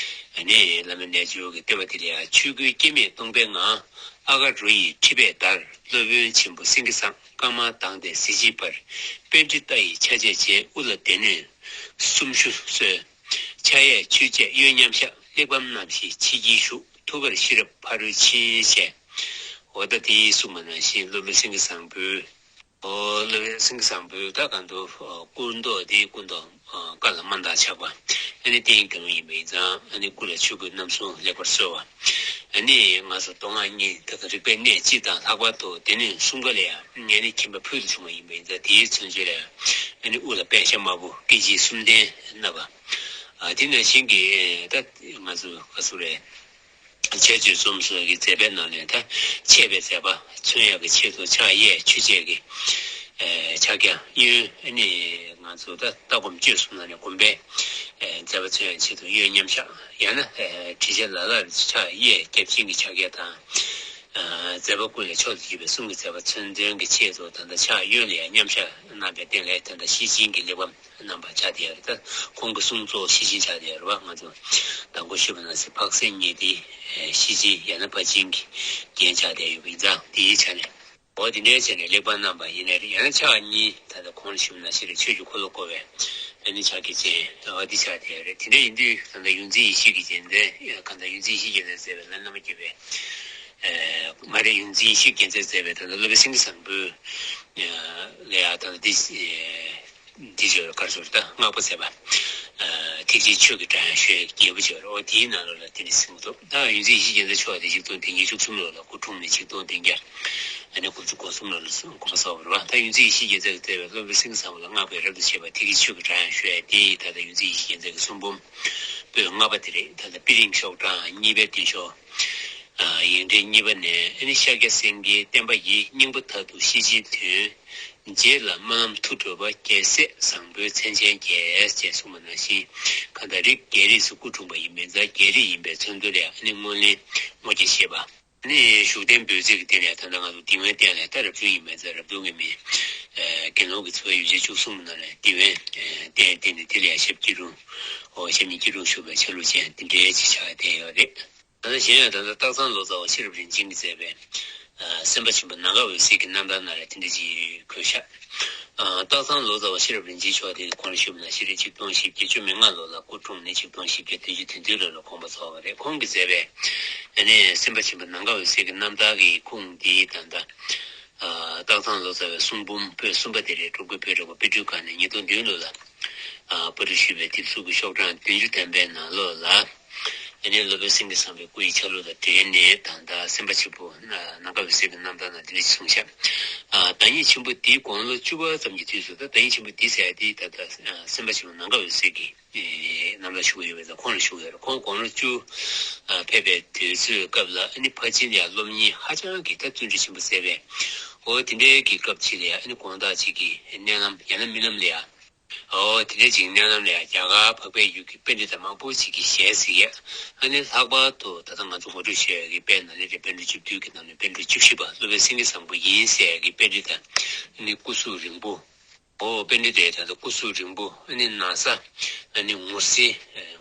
ཨ་ནི་བླ་མའི་རྣལ་འབྱོར་གྱི་བསྟོད་པ་དེ་ལ་ཡང་ཆོས་སྐུའི་སྐྱེ་མེད་སྟོང་པའི་ངང་། ཨ་ག་རུ་ཡི་ཁྲི་པས་བདར། སློབ་དཔོན་ཆེན་པོ་སེང་གེ་བཟང་། དཀར་དམར་མདངས་ལྡན་གཟི་བརྗིད་འབར། པཎྜི་ཏ་ཡི་ཆ་བྱད་བྱས། དབུ་ལ་སྡེ་སྣོད་སུམ་ཅུ་གསོལ། ཕྱག་གཡས་ཆོས་འཆད་གཡོན་མཉམ་བཞག་གླེགས་བམ་བསྣམས་ཤིང་ཕྱི་དཀྱིལ་བཞུགས། ཐུགས་ཀར་ཤེས་རབ་ཕ་རོལ་ཕྱིན་ཞེས། འོ་ད་དེའི་གསུངས་པ་ནང་བཞིན་སློབ་དཔོན་སེང་གེ་བཟང་པོས། ཨོ་སློབ་དཔོན་སེང་གེ་བཟང་པོས་ད་གང་དུ་སྐུ་མདོག་དེའི་སྐུ་མདོག་དཀར་ལ་དམར་མདངས་ཆགས་པ། ཨ་ནི་སྟེང་གི་མོ་ཡིན་པ་ཡིན་ཙང་ཨ་ནི་སྐུ་ལ་ཆོས་གོས་རྣམ་གསུམ་ལེགས་པར་གསོལ་བ། ཨ་ནི་ང་ཚོ་མདོ་སྔགས་གཉིས་ད་ག་རིག་པའི་གནས་སྤྱི་དང་ལྷག་པར་དུ་སྡེ་སྣོད་གསུམ་ཀ་ལ་ཡང་ཨ་ནི་མཁྱེན་པ་ཕུལ་དུ་བྱུང་བ་ཡིན་པ་ཡིན་ཙང་དེའི་མཚོན་བྱེད་ལ་ཡང་ཨ་ནི་དབུ་ལ་པད་ཞྭ་དམར་པོ་སྐྱེ་མཆེད་གསུམ་ལྡན་མནབས་པ། ཨ་དེ་ནང་བཞིན་གྱི་ད་ང་ཚོ་ག་ཚོད་རེད། འཆད་རྩོད་རྩོམ་གསུམ་གྱི་མཛད་པའི་ནང་ནས་ད་འཆད་པའི་མཛད་པ་མཚོན་ཡག་གི་ཆེད་དུ་ཕྱག་གཡས་མཆོད་བྱེད་ཀྱི་ཕྱག་རྒྱ། གཡོན་ནི་ང་ཚོ་ད་ལྟ་སྒོམ་སྤྱོད་གསུམ་ནང་ནས་སྒོམ་པའི་མཛད་པ་མཚོན་ཡག་ཆེད་དུ་གཡོན་མཉམ་བཞག། ཡང་ན་བྲི་བྱ་ལ་ལར་ཕྱག་གཡས་སྐྱབས་སྦྱིན་གྱི་ཕྱག་རྒྱ་དང་། མཛད་པ་ཀུན་ལས་མཆོག་ཏུ་གྱུར་པའི་གསུང་གི་མཛད་པ་མཚོན་དོན་གྱི་ཆེད་དུ་ད་ལྟ་ཕྱག་གཡོན་ལ་ཡང་མཉམ་བཞག་གནང་བའི་སྟེང་ལ་ད་ལྟ་ཤེར་ཕྱིན་གྱི་གླེགས་བམ། རྣམ་པ་ཆགས་བསྡད་ཡོད་རེད། ད་ཁོང་གི་གསུང་གཙོ་བོ་ཤེར་ཕྱིན་ཆགས་བསྡད་ཡོད་རེད་བ། ང་ཚོ་དང་པོ་ཞུས་པ་ནང་བཞིན་འཕགས་སེང་གཉིས་དེ་ཤེར་ཕྱིན་ཡང་ན་ཕར་ཕྱིན་གྱི་རྒྱན་ཆགས་བསྡད་ཡོད་པ་ཡིན་ཙང་དེའི་ཆ་ནས་འོ་དེ་འདྲའི་ཆ་ནས་གླེགས་བམ་རྣམ་པ་ཡིན་ནའི་རེད། ཡང་ན་ཕྱག་གཉིས་ད་ལྟ་གོང་ལ་ཞུས་པ་ནང་བཞིན་རེད། ཆོས་ཀྱི་འཁོར་ལོ་བསྐོར་བའི་ཨ་ནི་ཕྱག་རྒྱ་ཅན་འོ་དེ་ཆགས་བསྡད་ཡོད་རེད། དེ་འདྲ་ཡིན་དུས་ད་ལྟ་ཡོངས་འཛིན་ཡེ་ཤེས་ཀྱི་རྒྱལ་མཚན་གང་ལྟར་ཡོངས་འཛིན་ཡེ་ཤེས་རྒྱལ་མཚན་ཟེར་བའི་ལ་རྣམ་པ་བརྒྱད་པའི་མ་རེད། ཡོངས་འཛིན་ཡེ་ཤེས་རྒྱལ་མཚན་ཟེར་བའི་ད་ལྟ་སློབ་དཔོན་སེང་གེ་བཟང་པོའི་ལ་ཡ་ད་ལྟ་འདི། འདི་བརྗོད་པར་དཀར་ཟུར་དང་བསྔགས་པ་མཛད་པ། ཐེག་ཆེན་ཆོས་ཀྱི་སྒྲ་དབྱངས་ཤོད་རྒྱལ་པོ་བརྗོད་པར་འོ་དེའི་ནང་ལོགས་ལ་དེ་ནི་གསུངས་འདུག། ད་ཡོངས་འཛིན་ཡེ་ཤེས་རྒྱལ་མཚན་མཆོག་དེ་ཆིག་སྟོང་བདུན་བརྒྱ་བཅུ་གསུམ་ལོ་ལ་སྐུ་འཁྲུངས་ནས་ཆིག་སྟོང་བདུན་བརྒྱ་ཨ་ནི་དགུ་བཅུ་གོ་གསུམ་ལོ་ལ་གསུངས་དགོངས་པ་རྫོགས་པ་རེད་བ། ད་ཡོངས་འཛིན་ཡེ་ཤེས་རྒྱལ་མཚན་གྱིས་མཛད་པའི་སློབ་དཔོན་སེང་གེ་བཟང་པོ་ལ་བསྔགས་པའི་རབ་ཏུ་བྱེད་པ་ཐེག་ཆེན་ཆོས་ཀྱི་སྒྲ་དབྱངས་ཤོད་དེ་ད་ལྟ་ཡོངས་འཛིན་ཡེ་ཤེས་རྒྱལ་མཚན་གྱི་གསུང་འབུམ་པོད་ལྔ་པ་དེ་རེད། ད་ལྟ་དཔེ་རིང་ཤོག་གྲངས་གཉིས་པའི་མདུན་ཤོག། ཡིག་ཕྲེང་གཉིས་པ་ནས་ཨ་ནི་ཤཱཀྱ་སེང་གེའི་བསྟན་པ་ཡི། སྙིང་པོ་མཐར་ཐུག་ཤེར་ཕྱིན་དོན། རྗེ་ལ་སྨོན་ལམ་མཐུ་སྒྲུབ་པ། རྒྱལ་སྲས་བཟང་པོའི་མཚན་ཅན་རྒྱལ། ཅེས་གསུངས་པ་ནང་བཞིན་གང་ལྟར་རིགས་རྒྱལ་རིགས་སུ་སྐུ་འཁྲུངས་པ་ཡིན་པས་ན་རྒྱལ་རིགས་ཡིན་པའི་མཚོན་དོན་ལ་ཨ་ནི་སྔོན་ལན་དངོས་བརྒྱ་བཤད་པ། ཨ་ནི་བཞུགས་གདན་འབོད་ཚིག་གི་སྟེང་ལ་ད་ལྟ་ང་ཚོ་འདུལ་བའི་སྟེང་ལ་ད་རབ་བྱུང་ཡིན་པས་ན་རབ་བྱུང་གི་མིང་། དགེ་སློང་གི་ཚུལ་ཡོ་བྱད་བཅུ་གསུམ་ནང་ལ་འདུལ་བའི་སྟེང་དེ་ནི་དེ་ལ་ཞབས་ཀྱི་རུང་། ཞབས་གཉིས་ཀྱི་རུང་ཞུ་བའི་ཆ་ལུགས་ཅན་དེ་འདྲའི་ཅིག་ཆགས་བསྡད་ཡོད་རེད། ད་ལྟ་གཞན་ཡང་ད་ལྟ་སྟག་ཚང་ལོ་ཙཱ་བ་ཤེས་རབ་རིན་ཆེན་གྱིས་མཛད་པའི་སེམས་དཔའ་ཆེན་པོ་ནམ་མཁའ་འོད་གསལ་གྱི་རྣམ་ཐར་ནང་ལ་དེ་འདྲ་ཅིག་འཁོད་ཤག། སྟག་ཚང་ལོ་ཙཱ་བ་ཤེས་རབ་རིན་ཆེན་མཆོག་དེ་གོང་ལ་ཞུས་པ་ནང་བཞིན་རེད། ཆིག་སྟོང་བཞི་བརྒྱ་བཅུ་མེད་ལྔ་ལོ་ལ་སྐུ་འཁྲུངས་ནས་ཆིག་སྟོང་བཞི་བརྒྱ་བདུན་ཅུ་དོན་བདུན་ལོ་ལ་དགོངས་པ་རྫོགས་པ་རེད། ཁོང་གིས་མཛད་པའི་ཨ་ནི་སེམས་དཔའ་ཆེན་པོ་ནམ་མཁའ་འོད་གསལ་གྱི་རྣམ་ཐར་གྱི་ཁུངས་འདི་ད་ལྟ་སྟག་ཚང་ལོ་ཙཱ་བའི་གསུང་འབུམ་པོད་གསུམ་པ་དེ་རེད། སྤྲུལ་སྐུའི་དཔལ་སྤྲུལ་པ་དཔལ་སྤྲུལ་སྒང་ནས་ཉིས་སྟོང་བདུན་ལོ་ལ། པར་སྐྲུན་ཞུས་པའི་དེབ་གཟུགས་ཀྱི་ཤོག་གྲངས་བདུན་ཅུ་ཐམ་པའི་ནང་ལོགས་ལ། ཨ་ནི་སློབ་དཔོན་སེང་གེ་བཟང་པོའི་སྐུ་ཡི་ཆ་ལུགས་དང་འབྲེལ་ནས་ད་ལྟ་སེམས་དཔའ་ཆེན་པོ་ནམ་མཁའ་འོད་གསལ་གྱི་རྣམ་ཐར་ནང་དེ་འདྲ་ཞིག་གསུངས་ཤག། བདག་ཉིད་ཆེན་པོ་འདིའི་དགུང་ལོ་བཅུ་པ་ཙམ་གྱི་དུས་སུ། ད་བདག་ཉིད་ཆེན་པོ་འདི་ཟེར་ཡ་དེ་ད་ལྟ་སེམས་དཔའ་ཆེན་པོ་ནམ་མཁའ་འོད་གསལ་གྱི་རྣམ་ཐར་ཞུ་གི་ཡོད་པས་ད་ཁོང་ལ་ཞུ་གི་ཡོད་རེད། ཁོང་དགུང་ལོ་བཅུ་ཕེབས་པའི་དུས་ཚོད་སྐབས་ལ་ཨ་ནི་ཕར་ཕྱིན་ལ་ཡ་སློབ་གཉེར་ཧ་ཅང་གི་ད་བརྩོན་འགྲུས་ཆེན་པོ་མཛད་པས། འོ་དེ་འདྲའི་གི་སྐབས་ཅིག་ལ་ཡ་ཨ་ནི་དགོང་དག་ཅིག་གི་མནལ་ལམ་ཡང་ན་རྨི་ལམ་ལ་ཡ། འོ་དེ་འདྲ་ཅིག་གནས་ལམ་ལ་ཡང་རྒྱ་གར་འཕགས་པའི་ཡུལ་གྱི་པཎྜི་ཏ་མང་པོ་ཞིག་གིས་ཞལ་གཟིགས་ཡས། ཨ་ནི་ལྷག་པར་དུ་ད་ལྟ་ང་ཚོ་ངོ་སྤྲོད་བྱེད་ཡས་ཀྱི་དཔེ་ནང་ལས་རེད། པཎ་གྲུབ་བཅུ་བདུན་གྱི་ནང་ནས་པཎ་གྲུབ་བཅུ་བཞི་པ་སློབ་དཔོན་སེང་གེ་བཟང་པོ་ཡིན་ཟེར་ཡས་ཀྱི་པཎྜི་ཏ་ཨ་ནི་སྐུ་གཟུགས་རིང་པོ། འོ་པཎྜི་ཏའི་ད་ལྟ་སྐུ་གཟུགས་རིང་པོ་ཨ་ནི་ན་བཟའ་ཨ་ནི་ངུར་སེར་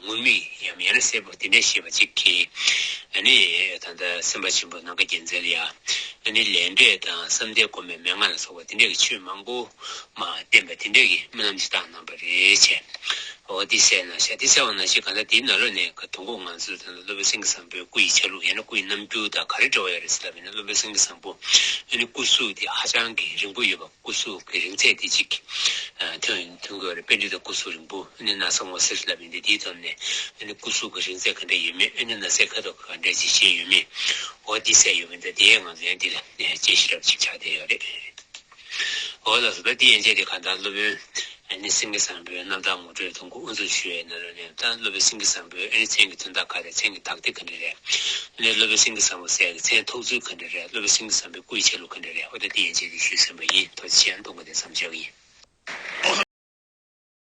ངུར་སྨྲིག་ཡང་ཡང་ན་སེར་པོ་དེ་འདྲས་ཞེས་པ་ཅིག་གིས་ཨ་ནི་ད་ལྟ་སེམས་དཔའ་ཆེན་པོ་ནམ་མཁའ་རྒྱལ་མཚན་ལ་ཡ་ཨ་ནི་ལས་འབྲས་དང་བསམ་གཏན་སྒོམ་པའི་མན་ངག་ལ་སོགས་པ་དེ་འདྲས་ཀྱི་ཆོས་མང་པོ། མ་བསྟན་པ་དེ་འདྲ་གི་རྨི་ལམ་ཅིག་བཏང་གནང་བ་རེད་ཅེས། འོ་འདི་གསལ་གནང་ཤག། འདི་གསལ་བ་ནང་བཞིན་གང་ལྟར་དེའི་ནང་ལོགས་ནས་ཁ་དོན་གོ་ང་ཚོས་ད་ལྟ་སློབ་དཔོན་སེང་གེ་བཟང་པོའི་སྐུ་ཡི་ཆ་ལུགས་ཡང་ན་སྐུ་ཡི་རྣམ་འགྱུར་དང་ག་རེ་འབྲེལ་བ་ཡོད་རེད་ཟེར་ལབ་ཡིན་ན། སློབ་དཔོན་སེང་གེ་བཟང་པོ་ཨ་ནི་སྐུ་གཟུགས་དེ་ཧ་ཅང་གི་རིང་པོ་ཡོད་པ། སྐུ་གཟུགས་ཀྱི་རིང་ཚད་དེ་གཅིག་ཐོན་ཐོན་དགོས་རེད། པཎྜི་ཏ་སྐུ་གཟུགས་རིང་པོ་ཨ་ནི་ན་བཟའ་ངོ་སེར་ལབ་ཡིན་ཏེ། དེའི་ཐོག་ནས་ཨ་ནི་སྐུ་གཟུགས་ཀྱི་རིང་ཚད་ག་འདྲ་ཡོད་མེད། ཨ་ནི་ན་བཟའི་ཁ་དོག་ག་འདྲ་ཅིག་བཞེས་ཡོད་མེད། འོ་འདི་གསལ་ཡོད་མེད་འདི་ཡང་ང་ཚོ་ཡང་འདི་ལ་དཔྱད་ཞིབ་རབ་ཅིག་ཆགས་བསྡད་ཡོད་རེད། འོ་ལགས་སོ། ད་འདི་ཡན་ཆད་དེ་གང་ལྟར་སློབ་དཔོན་ཨ་ནི་སེང་གེ་བཟང་པོའི་རྣམ་ཐར་ངོ་སྤྲོད་དུམ་བུ་དབུ་འཛུགས་ཞུ་ཡས་ནང་ལོགས་ནས། ད་སློབ་དཔོན་སེང་གེ་བཟང་པོའི་ཨ་ནི་མཚན་གྱི་དོན་དག་ག་རེ། མཚན་གྱི་དག་སྡེ་ག་འདྲ་རེད། ཨ་ནི་སློབ་དཔོན་སེང་གེ་བཟང་པོ་ཟེར་ཡག་གི་མཚན་ཐོགས་ཚུལ་ག་འདྲ་རེད། སློབ་དཔོན་སེང་གེ་བཟང་པོའི་སྐུ་ཡི་ཆ་ལུགས་ག་འདྲ་རེད། འོ་ད་འདི་ཡན་ཆད་དེ་ཞུས་ཟིན་པ་ཡིན། ཐུགས་རྗེ་ཆེ། མདོ་འགོད་དེ་མཚམས་འཇོག་གི་ཡིན།